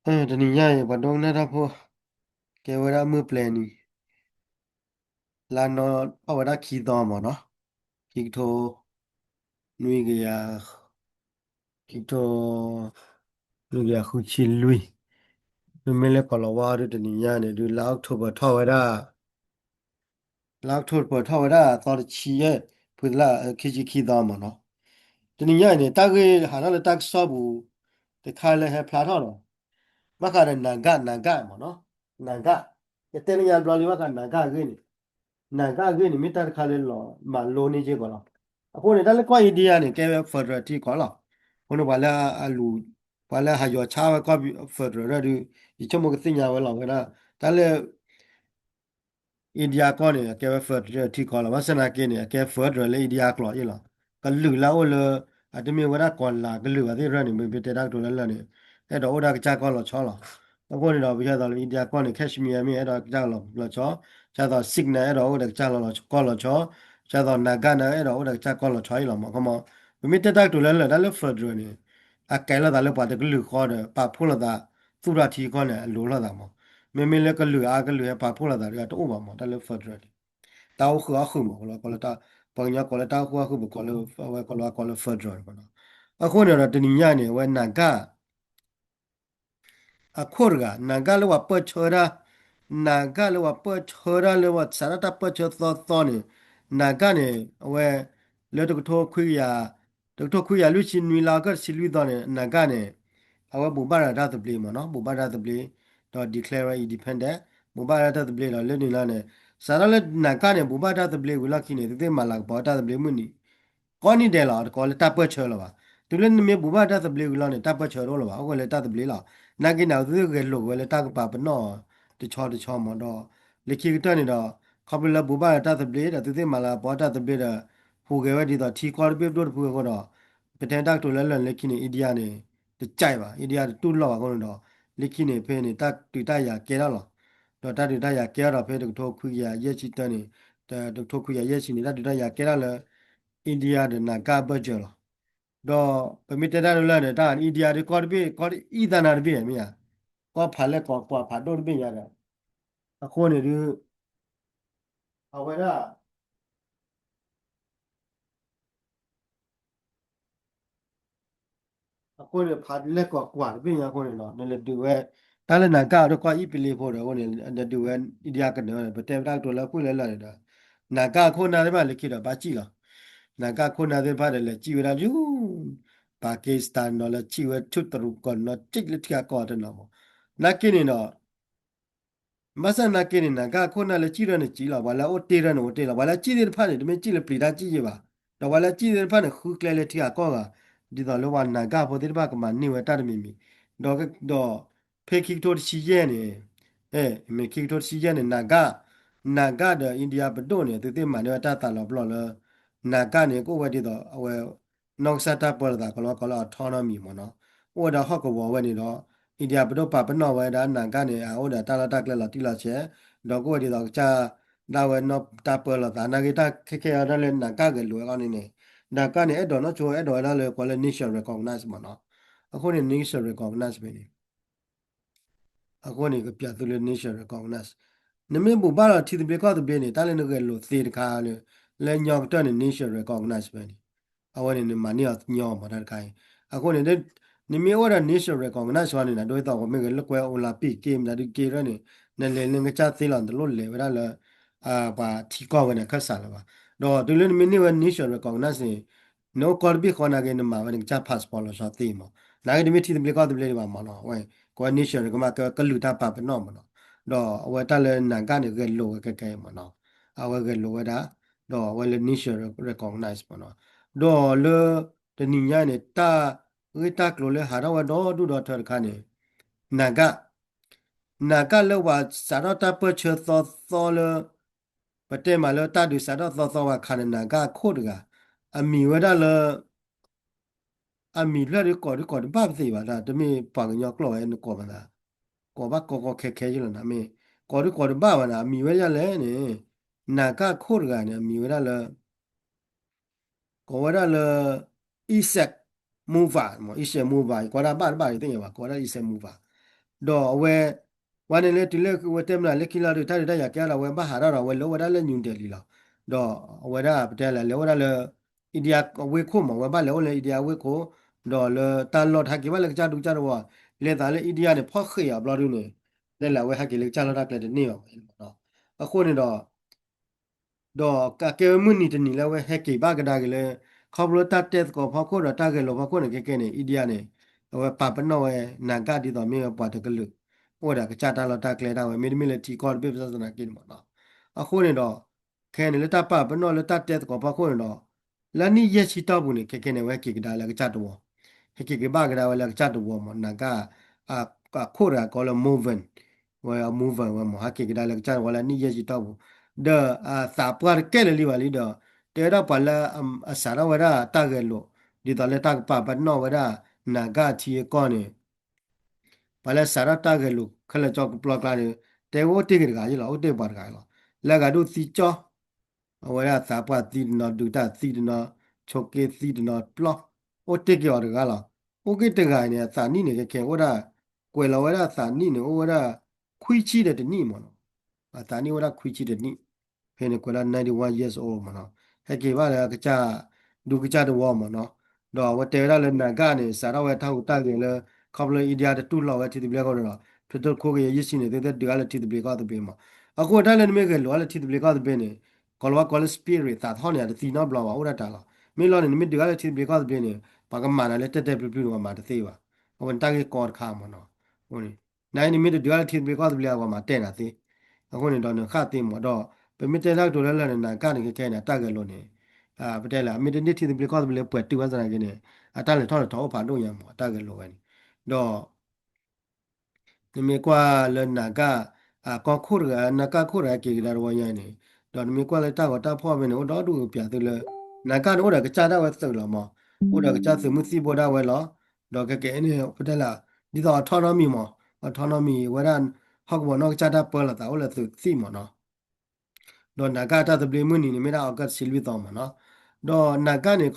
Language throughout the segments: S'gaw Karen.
တနံၤညါအံၤ ပှၤဒိကနၣ်တၢ်ဖိ ကဲဝဲဒၣ်မုၢ်ပျဲၤနံၤ လါနီၣ်ထီၣ်ဝဲဒၣ်ခံသီမ့ၢ်နီၤ, ခံကထိ နွံကယၤ ခံကထိ နွံကယၤဃုဆံလွံၢ်, မ့မ့ၢ်လၢကီၢ်လီၤဝါဒုး တနံၤညါန့ၣ်ဒုး လါ October ထီၣ်ဝဲဒၣ် လါ October ထီၣ်ဝဲဒၣ်သီတဆံယဲၢ် ဖုသလၢ ခံဆံခံသီမ့ၢ်နီၤ. တနံၤညါအံၤန့ၣ် တၢ်ဂ့ၢ်ဟးထီၣ်လၢတၢ်ကစီၣ်ပူၤ တခါလၢဟဲဖျါထီၣ်ဒီး ဘၣ်ဃးဒီး Naga Naga မ့ၢ်နီၤ, Naga ယတဲလၢညါဘျီလံ ဘၣ်ဃး Naga အဂ့ၢ်န့ၣ်, Naga အဂ့ၢ်န့ၣ် မ့ၢ်တၢ်တခါလၢလီၤမၤလိန့ၢ်က့ၢ်ကီးလီၤ. အဃိန့ၣ် တၢ်လၢကီၢ် India န့ၣ် ကဲဝဲ federal ထံကီၢ်လီၤ. အဃိန့ၣ် ပှၤလၢအလူၤ ပှၤလၢဟးယီၤဆါဝဲကီၢ် federal ဒၣ်ဒုး ယဆိကမိၣ်ကသ့ၣ်ညါဝဲလီၤဝဲဒၣ် တၢ်လၢ India ကီၢ်န့ၣ် အကဲဝဲ federal ထံကီၢ်လီၤ. ဘၣ်ဆၣ်သနာ်က့န့ၣ် အကဲ federal လၢ India ကျိာ်အံၤလီၤ. ကလုာ်လၢအအိၣ်လၢ အတမ့ၢ်ဝဲဒၣ်ကီၢ်လၤကလုာ်ဘၣ်သ့ၣ်တဖၣ်န့ၣ် မ့ၢ်ပတဲတၢ်ကတိၤလၢလၢ်န့ၣ် အဲၣ်ဒိးအိၣ်ဒီးကစၢ်ကီၢ်လီၤဆီလီၤ. အဃိန့ၣ်ဒီး ပယီၤသိးလၢ India ကီၢ်န့ၣ် Kashmir မ့ၢ်အဲၣ်ဒိးကစၢ်လီၤဆီ, ကစၢ်သိး Sikh န့ၣ် အဲၣ်ဒိးအိၣ်ဒီးကစၢ်လီၤကီၢ်လီၤဆီ, ကစၢ်သိး Naga န့ၣ် အဲၣ်ဒိးအိၣ်ဒီးကစၢ်ကီၢ်လီၤဆီအံၤလီၤ. မ့ၢ်ခီမး ပမ့ၢ်တဲတၢ်ကတိၤလၢလၢ် တၢ်လၢ federal န့ၣ် အကဲလိာ်သးလၢပှၤတကလုာ်ဃီဒီး ပာ်ဖှိၣ်လိာ်သး သူၣ်ထီၣ်ထံကီၢ်န့ၣ် အလိၤလိာ်သးမး. မ့မ့ၢ်လၢကလုာ်အါကလုာ်ဟဲပာ်ဖှိၣ်လိာ်သးဒီး တအိၣ်ဘၣ်မး တၢ်လၢ federal န့ၣ် တၢ်အိၣ်ဃုာ်အီၣ်ဃုာ်မး ပှၤကညီကိးလၢတၢ်အိၣ်ဃုာ်အီၣ်ဃုာ် ပကိးလၢ အဝဲကိးလၢ ကိးလၢ federal န့ၣ်မးနီၤ. အဃိန့ၣ်ဒီး တနံၤညါန့ၣ် အဝဲ Naga အခိၣ်တဂၤ Naga လၢပှၤပၢၢ်ဆၢတၢ်, Naga လၢပှၤပၢၢ်ဆၢတၢ်လၢပှၤစးထီၣ်တၢ်ပၢၢ်ဆၢသီသီန့ၣ်, Naga န့ၣ် အဝဲ လၢတကထိခွံကယၤ, တကထိခွံကယၤလွံၢ်ဆံနွံ လါအီကူးတဆံလွံၢ်သီန့ၣ် Naga န့ၣ် အဝဲဘိးဘၣ်ဒီးတၢ်သဘျ့မ့ၢ်နီၤ, ဘိးဘၣ်တၢ်သဘျ့ ဒီး declare ဝဲ independent, ဘိးဘၣ်တၢ်သဘျ့ဒီးလၢန့ၣ်လီၤန့ၣ် စးထီၣ်လၢ Naga န့ၣ် ဘိးဘၣ်တၢ်သဘျ့ဝံၤလီၢ်ခံန့ၣ် သုသ့ၣ်မၤလၤကပီၤတၢ်သဘျ့မုၢ်နံၤ ကိးနံၤဒဲးလီၤ, တကိးလၢတၢ်ပၢၢ်ဆၢလၢၤဘၣ်. တုၤလၢနမ့ၢ်ဘိးဘၣ်တၢ်သဘျ့ဝံၤလီၢ်န့ၣ် တၢ်ပၢၢ်ဆၢတအိၣ်လၢၤဘၣ်, အိၣ်ဝဲလၢတၢ်သဘျ့လီၤ. နာ်က့န့ၣ် အဝဲသ့ၣ်ဂဲၤလိာ်ဝဲလၢတၢ်ကပာ်ပနီၣ်တဆီတဆီမးဒီး လၢခံကတၢၢ်န့ၣ်ဒီး ခီဖျိလၢဘိးဘၣ်ဒီးတၢ်သဘျ့ဒီး သုသ့ၣ်မၤလၤကပီၤတၢ်သဘျ့ဒီး ဟူးဂဲၤဝဲဒ်သိးထံကီၢ်တဘ့ၣ်ဒိၣ်တဖုအဃိဒီး ပတဲတၢ်ကတိၤလၢလၢ်လၢခံန့ၣ် India န့ၣ် တကးဘၣ်, India တတူၢ်လိာ်ဘၣ်အဃိန့ၣ်ဒီး လၢခံန့ၣ်ဖဲန့ၣ် တၢ်ဒုးတၢ်ယၤကဲထီၣ်လီၤ. ဒီးတၢ်ဒုးတၢ်ယၤကဲထီၣ်ဒီး ဖဲတကထိခွံကယၤယဲၢ်ဆံတၢန့ၣ်, တကထိခွံကယၤယဲၢ်ဆံန့ၣ် တၢ်ဒုးတၢ်ယၤကဲထီၣ်လၢ India ဒီး Naga အဘၢၣ်စၢၤလီၤ. ဒီးပမ့ၢ်တဲတၢ်လၢလၢ်န့ၣ် တၢ် India ဒ်ကီၢ်တဘ့ၣ် ကီၢ်အံသးနၤတဘ့ၣ်မ့ၢ်ဧါ, ကီၢ်ဖးလဲၢ်ကီးကွၢ်ဖးဒိၣ်တဘ့ၣ်ညါဒီး အဃိန့ၣ်ဒုး အဝဲဒၣ် အဃိန့ၣ် ဖးလဲၢ်ကီးကွၢ်တဘ့ၣ်ညါအဃိန့ၣ်ဒီး နလဲၤဒုးဝဲ တၢ်လၢ Naga ဒီးကီၢ်အံပလ့ဖိဒီး အဃိန့ၣ် နဒုးဝဲ India ကနၢၤန့ၣ် ပတဲဝဲတၢ်ကတိၤလၢအဃိလၢလၢ်န့ၣ်ဒီး Naga အခိၣ်အနၢ်သ့ၣ်တဖၣ်လၢခံဒီးဘၣ်စံၣ်လီၤ. Naga အခိၣ်အနၢ်သ့ၣ်တဖၣ်ဒီး လဲၤစံၣ်ဝဲဒၣ် Pakistan ဒီး လဲၤစံၣ်ဝဲဆူတရူးကီၢ်နီၤ စံၣ်လၢထံဂၤကီၢ်တနီၤမး. နာ်က့န့ၣ်ဒီး ဘၣ်ဆၣ်နာ်က့န့ၣ် Naga အခိၣ်အနၢ်လၢစံၣ်ထီၣ်န့ၣ်စံၣ်လီၤ, ပှၤလၢအအိၣ်တ့ၢ်ထီၣ်န့ၣ်အိၣ်တ့ၢ်လီၤ, ပှၤလၢအစံၣ်သ့ၣ်တဖၣ်န့ၣ် တမ့ၢ်စံၣ်လၢပျံၤတၢ်စံၣ်ယဲၢ်ဘၣ်, ဒီးပှၤလၢအစံၣ်သ့ၣ်တဖၣ်န့ၣ် ဃုကျဲလၢထံဂၤကီၢ်ဂၤ, ဒ်သိးလၢပှၤ Naga ဖိသ့ၣ်တဖၣ်ကမၤန့ၢ်ဝဲတၢ်တမံၤမံၤ, ဒီး ဒီး ဖဲခံကထိတဆံယဲၢ်န့ၣ်, မ့ၢ်ခံကထိတဆံယဲၢ်န့ၣ် Naga, Naga ဒီး India ပဒိၣ်န့ၣ် သုသ့ၣ်မၤန့ၢ်ဝဲတၢ်သးလီၤပလိာ်လၢ Naga န့ၣ် ကအိၣ်ဝဲဒ်သိးအဝဲ နီၢ်ကစၢ်တၢ်ပၢလီၤသး ကီးလီၤဝဲကိးလၢ autonomy မ့ၢ်နီၤ, အိၣ်ဝဲဒီးဟီၣ်ကဝီၤဝဲန့ၣ်ဒီး India ပဒိၣ်ပာ်ပနီၣ်ဝဲဒၣ် Naga န့ၣ် အအိၣ်ဒီးတၢ်လီၢ်တၢ်ကျဲလီၤတံၢ်လီၤဆဲး, ဒီးကအိၣ်ဝဲဒ်သိးကစၢ်ဒၣ်ဝဲနီၢ်တၢ်ပၢလီၤသး, နာ်က့တၢ်ခဲခဲအံၤဒၣ်လၢ Naga ဂဲၤလိာ်ဝဲအီၤန့ၣ်န့ၣ်, Naga န့ၣ် အဲၣ်ဒိးနီၢ်ဆိ အဲၣ်ဒိးဝဲဒၣ်လၢကိးလၢ nation recognize မ့ၢ်နီၤ, အဃိန့ၣ် nation recognize ဖဲန့ၣ် အဃိန့ၣ် ကပျးသုလၢ nation recognize, နမ့ၢ်ဘိးဘၣ်လီၤထံသဘျ့ကီၢ်သဘျ့န့ၣ် တၢ်လၢနဂဲၤလိာ်သ့တခါလၢ လၢညီကတၢၢ်န့ၣ် nation recognize ဖဲန့ၣ်, အဝဲန့ၣ် နမၤန့ၢ်အီၤညီမးတၢ်တခါအံၤ, အဃိန့ၣ် နမ့ၢ်အိၣ်ဒီး nation recognize ဝဲန့ၣ် ဒ်သိးပမ့ၢ်ဂဲၤလိာ်ကွဲ Olympic game မတၤဒုး game န့ၣ် နလဲၤလၢနကစၢ်သ့လီၤ နတလိၣ်လဲၤဝဲဒၣ်လၢ ပှၤထံကီၢ်ဝဲန့ၣ် အခၢၣ်စးလၢၤဘၣ်, ဒီးတုၤလၢနမ့ၢ်န့ၢ်ဝဲ nation recognize န့ၣ် နအိၣ်ကီၢ်တဘ့ၣ်ဃီနာ်က့ နမၤဝဲနကစၢ် passport လီၤဆီသ့မး, နာ်က့တမ့ၢ်ထံသဘျ့ကီၢ်သဘျ့ဒံးဘၣ်မးနီၤ, အဝဲ ကိးဝဲ nation ကမၣ်ကဲဝဲကလုာ်တၢ်ပာ်ပနီၣ်မးနီၤ, ဒီးအဝဲတၢ်လၢ Naga န့ၣ် ဂဲၤလိာ်ဝဲကဲကဲမးနီၤ, အဝဲဂဲၤလိာ်ဝဲဒၣ်, ဒီးအဝဲလၢ nation recognize မးနီၤ, ဒီးလၢ တနံၤညါန့ၣ် တၢ်ဂ့ၢ်တၢ်ကျိၤလၢဟးထီၣ်ဝဲဒီဒူၣ်ဒီထၢတခါန့ၣ် Naga, Naga လၢပှၤစးထီၣ်တၢ်ပၢၢ်ဆၢသီသီလၢ ပတဲမးလၢတၢ်ဒုးစးထီၣ်သီသီဝဲအခါန့ၣ် Naga အခိၣ်တဂၤ အမံၤဝဲဒၣ်လၢ အမံၤဖျၢၣ်ဒုးကိးဒုးကိးတဘၣ်ပသ့ၣ်ဘၣ်, တၢ်တမ့ၢ်ပှၤကညီကျိာ်ဝဲနကိးမးသး, ကိးဘၣ်ကီကီခဲခဲယလီၤနၤ, မ့ၢ်ကိးဒုးကိးတဘၣ်ဘၣ်နၤ, အမံၤဝဲဒၣ်လဲၣ်န့ၣ် Naga အခိၣ်တဂၤန့ၣ် အမံၤဝဲဒၣ်လၢ ကိးဝဲဒၣ်လၢ Isaac Mova, Isaac Mova ယကိးဒၣ်ဘၣ်တဘၣ်ယသ့ၣ်ညါဘၣ်, ကိးဝဲဒၣ် Isaac Mova, ဒီးအဝဲ ဝဲန့ၣ်လၢတုၤလၢဝဲတဲမနုၤလၢခံလီၤဒီး တၢ်ဒုးတၢ်ယၤကဲထီၣ်ဒီး အဝဲဘၣ်ဟးထီၣ်ဒီး အဝဲလဲၤအိၣ်ဝဲဒၣ်လၢ New Delhi လီၤ. ဒီးအဝဲဒၣ်ပတဲလဲၣ် လဲၤအိၣ်ဝဲဒၣ်လၢ India အဝ့ၢ်ခိၣ်မး အဝဲဘၣ်လဲၤအိၣ်လၢ India အဝ့ၢ်ခိၣ်, ဒီးလၢတၢ်လီၢ်တဟဲက့ၤဘၣ်လၢကစၢ်ဒူကစၢ်တဝီၤ, လဲၤသးလၢ India န့ၣ် ဖီၣ်ဃ့ၢ်အီၤဘျီဒုန့ၣ် တဲလဲၣ် အဝဲဟဲက့ၤလၢကစၢ်လီၢ်တၢ်ကျဲတန့ၢ်ဘၣ်ဝဲန့ၣ်မးနီၤ. အဃိန့ၣ်ဒီး ဒီးကကဲဝဲမုၢ်နံၤတနံၤလၢအဝဲဟဲက့ၤဘၣ်ကဒါက့ၤလၢ ခီဖျိတၢ်တဲသကိးဖီခိၣ်ဒီးတၢ်ဂဲၤလိာ်ဖီခိၣ်န့ၣ် ခဲကဲန့ၣ် India န့ၣ် အဝဲပာ်ပနီၣ်ဝဲ Naga ဒ်သိးမ့ၢ်ဝဲပှၤတကလုာ် အိၣ်ဒီးကစၢ်တၢ်လီၢ်တၢ်ကျဲဒၣ်ဝဲ မ့တမ့ၢ်လၢထံကီၢ်တဘ့ၣ် ဘၣ်ဆၣ်သနာ်က့န့ၣ်မးနီၤ. အဃိန့ၣ်ဒီး ခဲန့ၣ်လၢတၢ်ပာ်ပနီၣ်လၢတၢ်တဲသကိးဖီခိၣ်န့ၣ်ဒီး လၢနံၣ်ယဲၢ်ဆံတီၢ်ပူၤန့ၣ် ခဲကဲန့ၣ် အဝဲဟဲက့ၤကဒါလၢကစၢ်တဝီၤ, ဟဲက့ၤက့ၤဘၣ်ကဒါဝဲလၢကစၢ်တဝီၤမး Naga အခိၣ်တဂၤကိးလၢ Moven ဝဲ Moven ဝဲမး ဟဲက့ၤကဒါလၢကစၢ်တဝီၤလၢနံၣ်ယဲၢ်ဆံတီၢ်ပူၤ, ဒီးအသးပှၢ်တကဲလၢာ်လံဘၣ်လံဒီး တဲဝဲဒၣ်ပှၤလၢအစးထီၣ်ဝဲဒၣ်တၢ်ဂဲၤလိာ် ဒ်သိးလၢတၢ်ကပာ်ပနီၣ်ဝဲဒၣ် Naga အထံအကီၢ်န့ၣ် ပှၤလၢစးထီၣ်တၢ်ဂဲၤလိာ်ခဲလၢာ်ကၠီကပျီကျါန့ၣ် တဲဝဲအိၣ်တ့ၢ်က့ၤတဂၤယ့ၣ်လီၤ, အိၣ်တ့ၢ်ပှၤတဂၤလီၤ. လၢအဂၤဒိၣ်သံကၠီ, အဝဲဒၣ်သးပှၢ်သံတနီၤ ဒုးတၢ်သံတနီၤ ဆိးက့သံတနီၤပျီ, အိၣ်တ့ၢ်က့ၤအီၤတဂၤလီၤ. အိၣ်က့ၤတဂၤအံၤန့ၣ် အသးနံၣ်န့ၣ် ခဲခဲအိၣ်ဒၣ် ကွဲးလီၤဝဲဒၣ်အသးနံၣ်န့ၣ် အိၣ်ဝဲဒၣ် ခွံဆံဒီးတနံၣ်မးနီၤ. အသးနံၣ်အိၣ်ဝဲဒၣ်ခွံဆံတနံၣ်, ဖဲန့ၣ်ကွဲးလၢ ninety one years old မးနီၤ. ဟဲက့ၤဘၣ်လၢကစၢ် ဒူကစၢ်တဝီၤမးနီၤ. ဒီးအဝဲတဲဝဲဒၣ်လၢ Naga န့ၣ် စးထီၣ်ဝဲတၢ်ဟူးတၢ်ဂဲၤလၢ ခီဖျိ India တတူၢ်လိာ်ဝဲထံသဘျ့ကီၢ်သဘျ့ဒီး ဖဲတခိၣ်ကယဲၢ်ယဲၢ်ဆံန့ၣ် သုတဒုးအါလၢထံသဘျ့ကီၢ်သဘျ့မး. အဃိတၢ်လၢနမ့ၢ်ဂဲၤလိာ်အါလၢထံသဘျ့ကီၢ်သဘျ့န့ၣ် ကိးလီၤဝဲကိးလၢ spirit သးထီၣ်န့ၣ် အတသံနီတဘျီဘၣ် အိၣ်ဒၣ်တၢ်လီၤ. မ့ၢ်လီၤန့ၣ် နမ့ၢ်ဒုးအါလၢထံသဘျ့ကီၢ်သဘျ့န့ၣ် ပှၤကမၤနၤလၢတဲတဲပျုၤပျုၤန့ၣ် ပှၤမၤတသ့ဘၣ်. အဝဲန့ၣ်တၢ်ဂ့ၢ်ကီတခါမးနီၤ. အဃိန့ၣ် နအံၤနမ့ၢ်တဒုးအါလၢထံသဘျ့ကီၢ်သဘျ့ ပှၤမၤတဲနၤသ့. အဃိန့ၣ်ဒီးနဃၣ်သ့မးဒီး ပမ့ၢ်တဲတၢ်ကတိၤလၢလၢ်န့ၣ် Naga န့ၣ် ခဲခဲန့ၣ် အတၢ်ဂဲၤလိာ်န့ၣ် ပတဲလၢ မ့ၢ်တန့ၢ်ထံသဘျ့ကီၢ်သဘျ့ပှဲၤတုၤဘၣ်သနာ်က့န့ၣ် အတၢ်လဲၤထီၣ်လဲၤထီအိၣ်ဖးဒိၣ်ညါမး အတၢ်ဂဲၤလိာ်ဝဲန့ၣ်. ဒီး နမ့ၢ်ကွၢ်လၢ Naga အကီၢ်ခိၣ်တဂၤ Naga ခိၣ်တဂၤက့ၤကဒါတဝီညါန့ၣ် ဒီးနမ့ၢ်ကွၢ်လၢတၢ်ဂီၤတၢ်ဖီၣ်ဖဲန့ၣ် အိၣ်ဒီဒူၣ်ကပျးသုလၢ Naga န့ၣ်အိၣ်ဒီးကစၢ်ဒၣ်ဝဲသုးလီၤမး. အိၣ်ဒီးကစၢ်သုးမုၢ်သံၣ်ဘိဒၣ်ဝဲလီၤ. ဒီးကဲကဲန့ၣ် ပတဲလၢ ဒ်သိး autonomy မး autonomy ဝဲဒၣ် ဟီၣ်ကဝီၤနီၢ်ကစၢ်တၢ်ပၢလီၤသးအိၣ်လၢသုးသံၣ်မးနီၤ. ဒီး Naga တၢ်သဘျ့မုၢ်နံၤန့ၣ် မ့ၢ်ဒၣ် August ဆံလွံၢ်သီမးနီၤ. ဒီး Naga န့ၣ်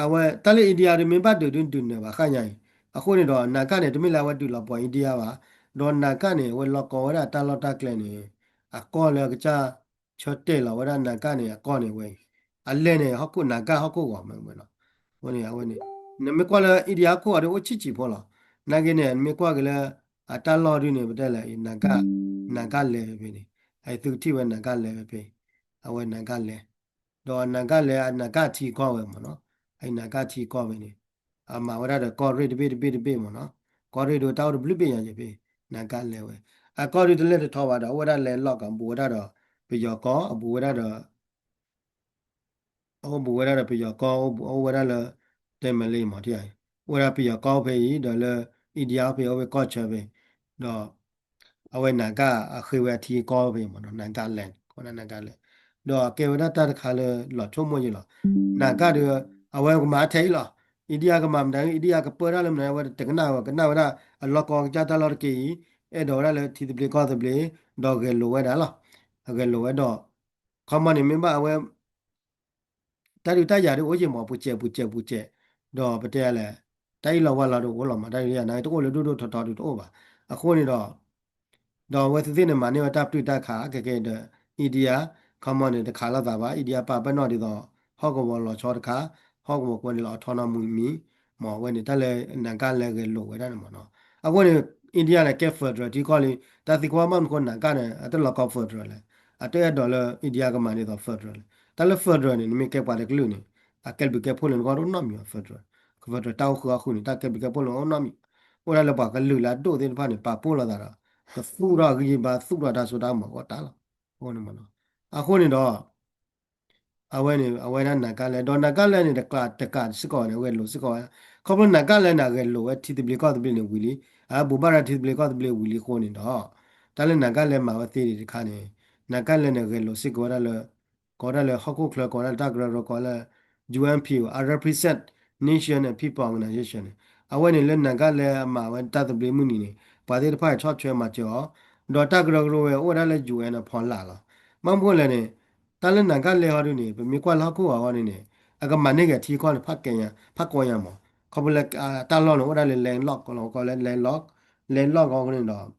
အဝဲတၢ်လၢ India ဒုးမ့ၢ်ဘၣ်ဒုးဒုးနၢၤဘၣ်ဃၣ်ညါအံၤ, အဃိန့ၣ်ဒီး Naga န့ၣ် တမ့ၢ်လၢအဝဲဒုးလီၤပှီၤ India ဘၣ်. ဒီး Naga န့ၣ် အဝဲလီၢ်ကီဝဲဒၣ်တၢ်လီၢ်တၢ်ကျဲန့ၣ် အကီၢ်လၢအကစၢ်ဆၢတဲာ်လီၤဝဲဒၣ် Naga န့ၣ် အကီၢ်န့ၣ်ဝဲအံၤ, အလဲၢ်န့ၣ် ဟီၣ်ခိၣ် Naga ဟီၣ်ခိၣ်ဂီၤမးဝဲနီၤ. အဃိန့ၣ် အဝဲန့ၣ် နမ့ၢ်ကွၢ်လၢ India ဟီၣ်ခိၣ်ဂီၤဒုးအိၣ်ဆံးဆံးဖိလီၤ. နာ်က့န့ၣ် နမ့ၢ်ကွၢ်က့ၤလၢ အတၢ်လီၢ်ဒုးန့ၣ် ပတဲလၢ Naga, Naga လဲၤဝဲဖဲန့ၣ်, အသုကထံၣ်ဝဲ Naga လဲၤဝဲဖဲ, အဝဲ Naga လဲၤ, ဒီး Naga လဲၤ Naga ထံကီၢ်ဝဲမးနီၤ, အ Naga ထံကီၢ်ဝဲန့ၣ် အမၤဝဲဒၣ်ဒီးကီၢ်ရ့ၣ်တဘ့ၣ်တဘ့ၣ်တဘ့ၣ်မးနီၤ, ကီၢ်ရ့ၣ်ဒုးတၢ်အိၣ်တဘျုးဘ့ၣ်ညါယဖဲ, Naga လဲၤဝဲ, အကီၢ်ဒုးတလဲၤတထီဘၣ်ဒီး အိၣ်ဝဲဒၣ်လဲၤလီၢ်ကီး ဘူးဝဲဒၣ်ဒီး ပယီၤကီၢ်, အဘူးဝဲဒၣ်ဒီး အအိၣ်ဘူးဝဲဒၣ်ဒီးပယီၤကီၢ်, အိၣ်ဝဲဒၣ်လၢ တဲမလ့မး, အိၣ်ဝဲဒၣ်ပယီၤကီၢ်ဖဲအံၤ ဒီးလၢ India ဖဲအံၤ အိၣ်ဝဲကီၢ်ဆၢဖဲ, ဒီး အဝဲ Naga အဃ့ဝဲအထံကီၢ်ဖဲမးနီၤ, Nagaland ကိးဒၣ် Nagaland, ဒီးအကဲဝဲဒၣ်တၢ်တခါလၢလီၤဆိကမိၣ်ယဲလီၤ. Naga ဒီး အဝဲကမၤထဲအံၤလီၤ, India ကမၤမတၤ India ကပၢတၢ်လၢမနုၤ အဝဲတကနၣ်ဝဲ ကနၣ်ဝဲဒၣ် အလီၢ်ကီကစၢ်တၢ်လီၢ်တက့ၢ်အံၤ, အဲၣ်ဒိးဝဲဒၣ်လၢထံသဘျ့ကီၢ်သဘျ့, ဒီးဂဲၤလိာ်ဝဲဒၣ်လီၤ, ဂဲၤလိာ်ဝဲဒီး ခီမီန့ၣ် မ့ၢ်ဘၣ်အဝဲ တၢ်ဒုးတၢ်ယၤဒုးအိၣ်ယဲမး ပူၤစဲးပူၤစဲးပူၤစဲး, ဒီးပတဲလဲၣ်, တၢ်အံၤလီၤဝါလီၤဒုးအိၣ်လီၤမး, တၢ်ဒုးတၢ်ယၤန့ၣ် တအိၣ်လၢဒိၣ်ဒိၣ်ထီထီဒုးတအိၣ်ဘၣ်. အဃိန့ၣ်ဒီး ဒီးအဝဲသ့ၣ်သ့ၣ်န့ၣ် မၤန့ၢ်ဝဲတၢ်ပတုာ်တၢ်ခး ခဲကဲဒီး India, ခီမီန့ၣ် တခးလိာ်သးဘၣ်, India ပာ်ပနီၣ်ဒ်သိး ဟီၣ်ကဝီၤလီၤဆီတခါ, ဟီၣ်ကဝီၤကွဲးန့ၣ်လီၤ autonomy မး, အဝဲန့ၣ် တၢ်လၢ Naga လဲၤဂဲၤလိာ်ဝဲဒၣ်န့ၣ်မးနီၤ. အဃိန့ၣ် India န့ၣ် ကဲ federal ထံကီၢ်လံ, တၢ်သံကွၢ်ဘၣ်မနုၤအဃိ Naga န့ၣ် အတလီၤကီ federal လဲၣ်, အတအဲၣ်ဒိးလၢ India ကမၤဒ်သိး federal လဲၣ်. တၢ်လၢ federal န့ၣ် နမ့ၢ်ကဲပှၤတကလုာ်န့ၣ် အကဲဘျုးကဲဖှိၣ်လၢနဂီၢ် တအိၣ်နီတမံၤဘၣ် federal, federal တၢ်အိၣ်ဃုာ်အီၣ်ဃုာ်န့ၣ် တၢ်ကဲဘျုးကဲဖှိၣ်လၢနဂီၢ် တအိၣ်နီတမံၤ, အိၣ်ဒၣ်လၢပှၤကလုာ်လၢအဒိၣ်သ့ၣ်တဖၣ်န့ၣ် ပာ်ဖှိၣ်လိာ်သးဒီး ကသူၣ်ထီၣ်အဂံၢ်ဘါ သူၣ်ထီၣ်တၢ်စိတၢ်ကမီၤအဂီၢ်တၢ်လီၤ. အဃိန့ၣ်မးနီၤ, အဃိန့ၣ်ဒီး အဝဲန့ၣ် အဝဲဒၣ် Nagaland ဒီး Nagaland န့ၣ် တကျးတကးစ့ၢ်ကီးဝဲန့ၣ် အဂဲၤလိာ်စ့ၢ်ကီးဝဲ, ခီဖျိ Nagaland န့ၣ် အဂဲၤလိာ်ဝဲထံသဘျ့ကီၢ်သဘျ့န့ၣ်ဝံၤလံ, အဘူးဘၣ်ဒီးထံသဘျ့ကီၢ်သဘျ့ဝံၤလံအဃိန့ၣ်ဒီး တၢ်လၢ Nagaland မၤဝဲသ့န့ၣ်တခါန့ၣ် Nagaland န့ၣ် ဂဲၤလိာ်စ့ၢ်ကီးဝဲဒၣ်လၢ ကိးဒၣ်လၢဟီၣ်ခိၣ်ချၢ ကိးဒၣ်လၢတၢ်ကရၢကရိ ကိးလၢ ယူဢ်အၣ်ပီၣ်, အ represent nation and people organization န့ၣ်, အဝဲန့ၣ်လၢ Nagaland အမၤဝဲတၢ်သဘျ့မုၢ်နံၤန့ၣ် ပှၤသ့ၣ်တဖၣ်ဆီၣ်ထွဲမၤစၢၤအီၤ, ဒီးတၢ်ကရၢကရိဝဲအိၣ်ဝဲဒၣ်လၢ ယူၣ်အၣ် အဖီလာ်လီၤ. ဘၣ်မနုၤလဲၣ်န့ၣ် တၢ်လၢ Nagaland ဟီဒုန့ၣ် ပမ့ၢ်ကွၢ်လၢဟီၣ်ခိၣ်ဂီၤအဂီၢ်န့ၣ်န့ၣ် အကမၤန့ၢ်က့ၤထံကီၢ်န့ၣ် ဖးကီညါမး, ခီဖျိလၢတၢ်လီၢ်န့ၣ် အိၣ်ဒၣ်လၢ landlock လီၤ ကိးလၢ landlock, လဲၤလီၢ်ကီအဃိန့ၣ်ဒီး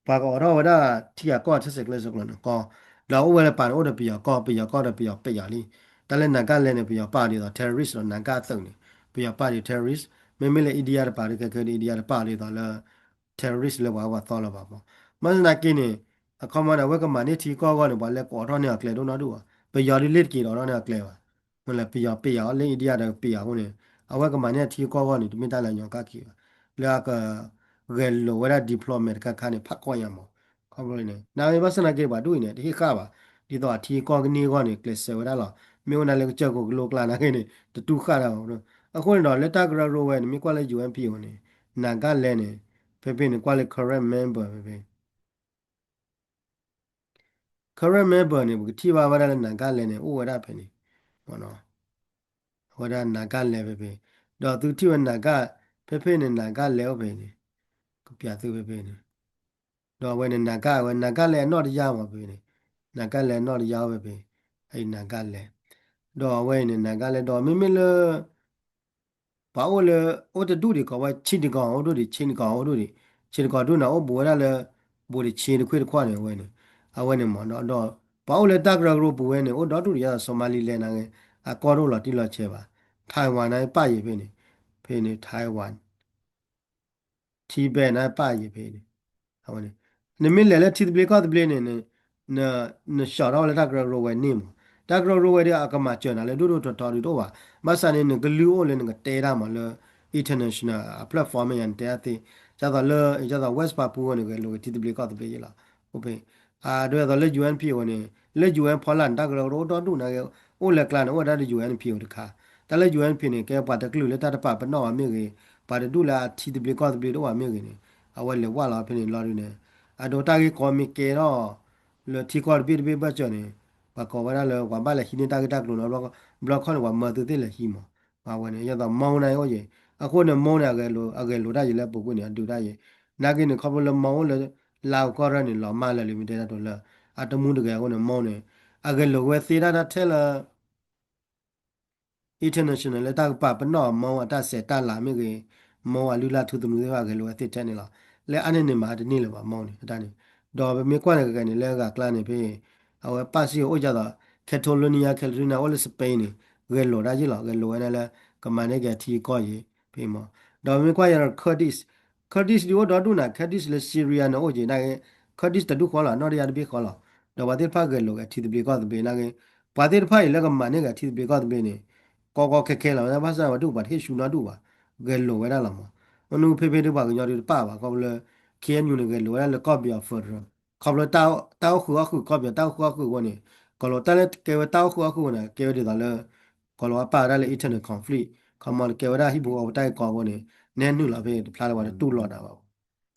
ပှၤကအိးထီၣ်ဝဲဒၣ်ထံဂၤကီၢ် ထဲစဲးကျၢၢ်စဲးကျိၤန့ၣ်ကီၢ်, ဒီးအိၣ်ဝဲလၢပာ်န့ၣ် အိၣ်ဒီးပယီၤကီၢ်, ပယီၤကီၢ်ဒီးပယီၤပယီၤလံ. တၢ်လၢနၤကၣ်လဲၣ်န့ၣ် ပယီၤပာ်ဒ်သိး terrorist ဒီးနၤကၣ်သုးန့ၣ် ပယီၤပာ်ဒ် terrorist, မ့မ့ၢ်လၢ India တပၤဒ်ခဲခဲဒ် India တပာ်ဒ်သိးလၢ terrorist လၢပှၤအဝဲသီလီၤဘၣ်မး. ဘၣ်ဆၣ်သနာ်က့န့ၣ် အခီပညီန့ၣ် အဝဲကမၤန့ၢ်ထံကီၢ်အဂီၢ်န့ၣ် ပှၤလဲၤကိးထီၣ်န့ၢ်အီၤကျဲဒိၣ်နီၢ်ဒိၣ်ဘၣ်, ပယီၤဒ်လဲၣ်တက့ၤဒီးထီၣ်န့ၢ်အီၤကျဲဘၣ်. မ့ၢ်လၢပယီၤပယီၤလၢ India ဒီးပယီၤအဃိန့ၣ် အဝဲကမၤန့ၢ်အထံကီၢ်အဂီၢ်န့ၣ် တမ့ၢ်တၢ်လၢညီကၣ်က့ၤဘၣ်, လၢအကဂဲၤလိာ်ဝဲဒၣ် diplomat တခါခါန့ၣ် ဖးကီညါမး. ခီဖျိန့ၣ် နာ်က့ဘၣ်ဆၣ်သနာ်က့ ပှၤဒူၣ်အံၤန့ၣ် တဟ့ၣ်ဃာ်ဘၣ်, ဒ်သိးအထံကီၢ်ကန့ၢ်အဂီၢ်န့ၣ် ကျဲးစၢးဝဲဒၣ်လီၤ. မ့ၢ်အိၣ်နၤလၢကစၢၢ်ခိၣ်ကလိကျါနာ်က့န့ၣ် တတူၢ်ဃာ်တၢ်ဘၣ်. အဃိန့ၣ်ဒီး လၢတၢ်ကရၢကရိဝဲန့ၣ် မ့ၢ်ကွၢ်လၢ ယူၣ်အၣ်ပီၣ် န့ၣ် နၤကၣ်လဲၣ်န့ၣ် ဖဲဖဲန့ၣ် ကွၢ်လၢ current member ဖဲဖဲ current member န့ၣ် ပကထံၣ်ဘၣ်ဝဲဒၣ်လၢနၤကၣ်လဲၣ်န့ၣ် အိၣ်ဝဲဒၣ်ဖဲန့ၣ်, အဝဲဒၣ်နၤကၣ်လဲၣ်ဖဲဖဲ, ဒီးသုထံၣ်ဝဲနၤကၣ် ဖဲဖဲန့ၣ် နၤကၣ်လဲၣ်အိၣ်ဖဲန့ၣ်, ကပျးသုဖဲဖဲန့ၣ်, ဒီးအဝဲန့ၣ် နၤကၣ်ဝဲ နၤကၣ်လဲၣ်အနီၣ်တယၢ်မးဖဲဖဲန့ၣ်, နၤကၣ်လဲၣ်အနီၣ်တယၢ်အိၣ်ဖဲဖဲ, အံၤနၤကၣ်လဲၣ်, ဒီးအဝဲအံၤန့ၣ် နၤကၣ်လဲၣ်ဒီး မ့မ့ၢ်လၢ ပှၤအိၣ်လၢ အိၣ်တဒူၣ်ဒံးကိးဝဲ ဆ့တကီၤအိၣ်ဒူၣ်ဒံး ဆ့တကီၤအိၣ်ဒူၣ်ဒံး ဆ့တကီၤဒူၣ်န့ၣ် အိၣ်ဘူးဝဲဒၣ်လၢ ဘူးတဆ့တခွ့ၣ်တခွၣ်န့ၣ် အဝဲန့ၣ် အဝဲန့ၣ်မ့ၢ်ဒီး ဒီး ပှၤအိၣ်လၢတၢ်ကရၢကရိပူၤဝဲန့ၣ် အိၣ်ဒီဒူၣ်ဒံး ဒ်သိး Somaliland နာ်က့ အကီၢ်တအိၣ်လီၤတံၢ်လီၤဆဲးဘၣ်, Taiwan နာ်က့ပာ်ယံၤဖဲန့ၣ်, ဖဲန့ၣ် Taiwan, Tibet နာ်က့ပာ်ယံၤဖဲန့ၣ်, အဝဲန့ၣ် နမ့ၢ်လဲၤလၢထံသဘျ့ကီၢ်သဘျ့န့ၣ် န နဆှီထီၣ်ဝဲလၢတၢ်ကရၢကရိဝဲန့ၣ်မး, တၢ်ကရၢကရိဝဲဒီး အကမၤစၢၤနၤလၢဒိၣ်ဒိၣ်ထီထီဒ်တအိၣ်ဘၣ်, ဘၣ်ဆၣ်န့ၣ် နကလုၢ်အိၣ်လၢနကတဲတၢ်မးလၢ international အ platform မ့ၢ်ယၤ နတဲတၢ်သ့, ဒ်သိးလၢ ဒ်သိး West Papua န့ၣ် ဂဲၤလိာ်က့ၤထံသဘျ့ကီၢ်သဘျ့ယ့လီၤ, အိၣ်ဖဲ အဒိဒ်သိးလၢ ယူၣ်အၣ်ပီၣ် န့ၣ် လၢ ယူၣ်အၣ် ဖီလာ်န့ၣ် တၢ်ကရၢကရိအိၣ်ဒီဒူၣ်နာ်က့ အိၣ်လၢကျါန့ၣ် အိၣ်ဝဲဒၣ်ဒီး ယူၣ်အၣ်ပီၣ် တခါ, တၢ်လၢ ယူၣ်အၣ်ပီၣ် န့ၣ် ကဲပှၤတကလုာ်လၢတၢ်တပာ်ပနီၣ်အီၤမ့ၢ်ဂ့ၤ, ပှၤတဒူၣ်လၢအထံသဘျ့ကီၢ်သဘျ့တအိၣ်ဘၣ်မ့ၢ်ဂ့ၤန့ၣ်, အဝဲလဲၤဝဲလီၤဖဲန့ၣ်လီၤဒုးန့ၣ်, အဒိတၢ်ဂ့ၢ်ကီမ့ၢ်ကဲထီၣ် လၢထံကီၢ်တဘ့ၣ်တဘ့ၣ်ဘၣ်စၢၤန့ၣ်, ပှၤကိးဝဲဒၣ်လၢ ပှၤဘၣ်လဲၤဟံးန့ၢ်တၢ်ဂ့ၢ်တၢ်ကျိၤန့ၣ် ဘျီခီန့ၣ် ပှၤမၢသုသ့ၣ်လဲၤဟံးမး, အဝဲန့ၣ် ဒ်သိး မီၣ် န့ၣ်အိၣ်ယံၤ, အဃိန့ၣ် မီၣ် န့ၣ် အဂဲၤလိာ်တၢ်ယံၤလၢပူၤကွံာ်န့ၣ် အဒုးတၢ်ယံၤ, နာ်က့န့ၣ် ခီဖျိလၢ မီၣ် အိၣ်လၢ လါကီၢ်ရၢၢ်န့ၣ် လီၤမၢ်လၢာ်လံ မ့ၢ်တဲတၢ်တိၤလၢ အတမူတဂဲၤအဃိန့ၣ် မီၣ် န့ၣ် အဂဲၤလိာ်ဝဲသ့တၢ်တၢ်ထဲလၢ international လၢတၢ်ကပာ်ပနီၣ်အ မီၣ် အတၢ်ဆဲးတၢ်လၤမ့ၢ်ဂ့ၤ, မီၣ် အလုၢ်လၢ်ထူသနူသ့ၣ်တဖၣ် အဂဲၤလိာ်ဝဲသ့ထဲန့ၣ်လီၤ, လၢအါန့ၢ်န့ၣ်မးတန့ၢ်လၢၤဘၣ် မီၣ် န့ၣ် အတၢ်န့ၣ်, ဒီးပမ့ၢ်ကွၢ်န့ၣ် ကဂဲၤန့ၣ် လၢအဂၤကျါန့ၣ်ဖဲ အဝဲပာ်စံၣ်အိၣ်ဒ်သိး Catalonia, Catalonia အိၣ်လၢ Spain န့ၣ် ဂဲၤလိာ်ဒၣ်ယ့ၣ်လီၤ, ဂဲၤလိာ်ဝဲဒၣ်လၢ ကမၤန့ၢ်က့ၤအထံအကီၢ်ယံၤ ဖဲမီၣ်, ဒီးပမ့ၢ်ကွၢ်ယၤဒီး Kurdish, Kurdish ဒုးအိၣ်ဒီဒူၣ်နၤ, Kurdish လၢ Syria န့ၣ်အိၣ်က့ၤနာ်က့, Kurdish တဒူၣ်ဃီလီၤ, နီၢ်တယၢ်တဘ့ၣ်ဃီလီၤ, ဒီးပှၤသ့ၣ်တဖၣ်ဂဲၤလိာ်က့ၤထံသဘျ့ကီၢ်သဘျ့နာ်က့, ပှၤသ့ၣ်တဖၣ်အံၤလၢကမၤန့ၢ်က့ၤထံသဘျ့ကီၢ်သဘျ့န့ၣ် ကီကီခဲခဲလီၤ, ဘၣ်ဆၣ်ပှၤဒူၣ်ပှၤတဟ့ၣ်ဆူၣ်နီၢ်ဒူၣ်ဘၣ်, ဂဲၤလိာ်ဝဲဒၣ်လီၤမး, မနုၤဖဲဖဲဒုးပှၤကညီဒုးတပာ်ဘၣ် ခီဖျိလၢ KNU န့ၣ် ဂဲၤလိာ်ဝဲဒၣ်လၢကီၢ်ပယီၤ federal ခီဖျိတၢ်အိၣ်ဃုာ်အီၣ်ဃုာ် ကီၢ်ပယီၤတၢ်အိၣ်ဃုာ်အီၣ်ဃုာ်အဃိန့ၣ်, ကီၢ်လီၤတၢ်လၢကဲဝဲတၢ်အိၣ်ဃုာ်အီၣ်ဃုာ်အဃိန့ၣ် ကဲဝဲဒ်သိးလၢ ကီၢ်လီၤဝဲပာ်ဝဲဒၣ်လၢ internal conflict ခီမီၣ် ကဲဝဲဒၣ်ဟံၣ်ဖိဃီဖိတၢ်ဂ့ၢ်ကီအဃိန့ၣ် နဲနုာ်လီၤဖဲတဖျါလၢပှၤတတူၢ်လိာ်နၤဘၣ်,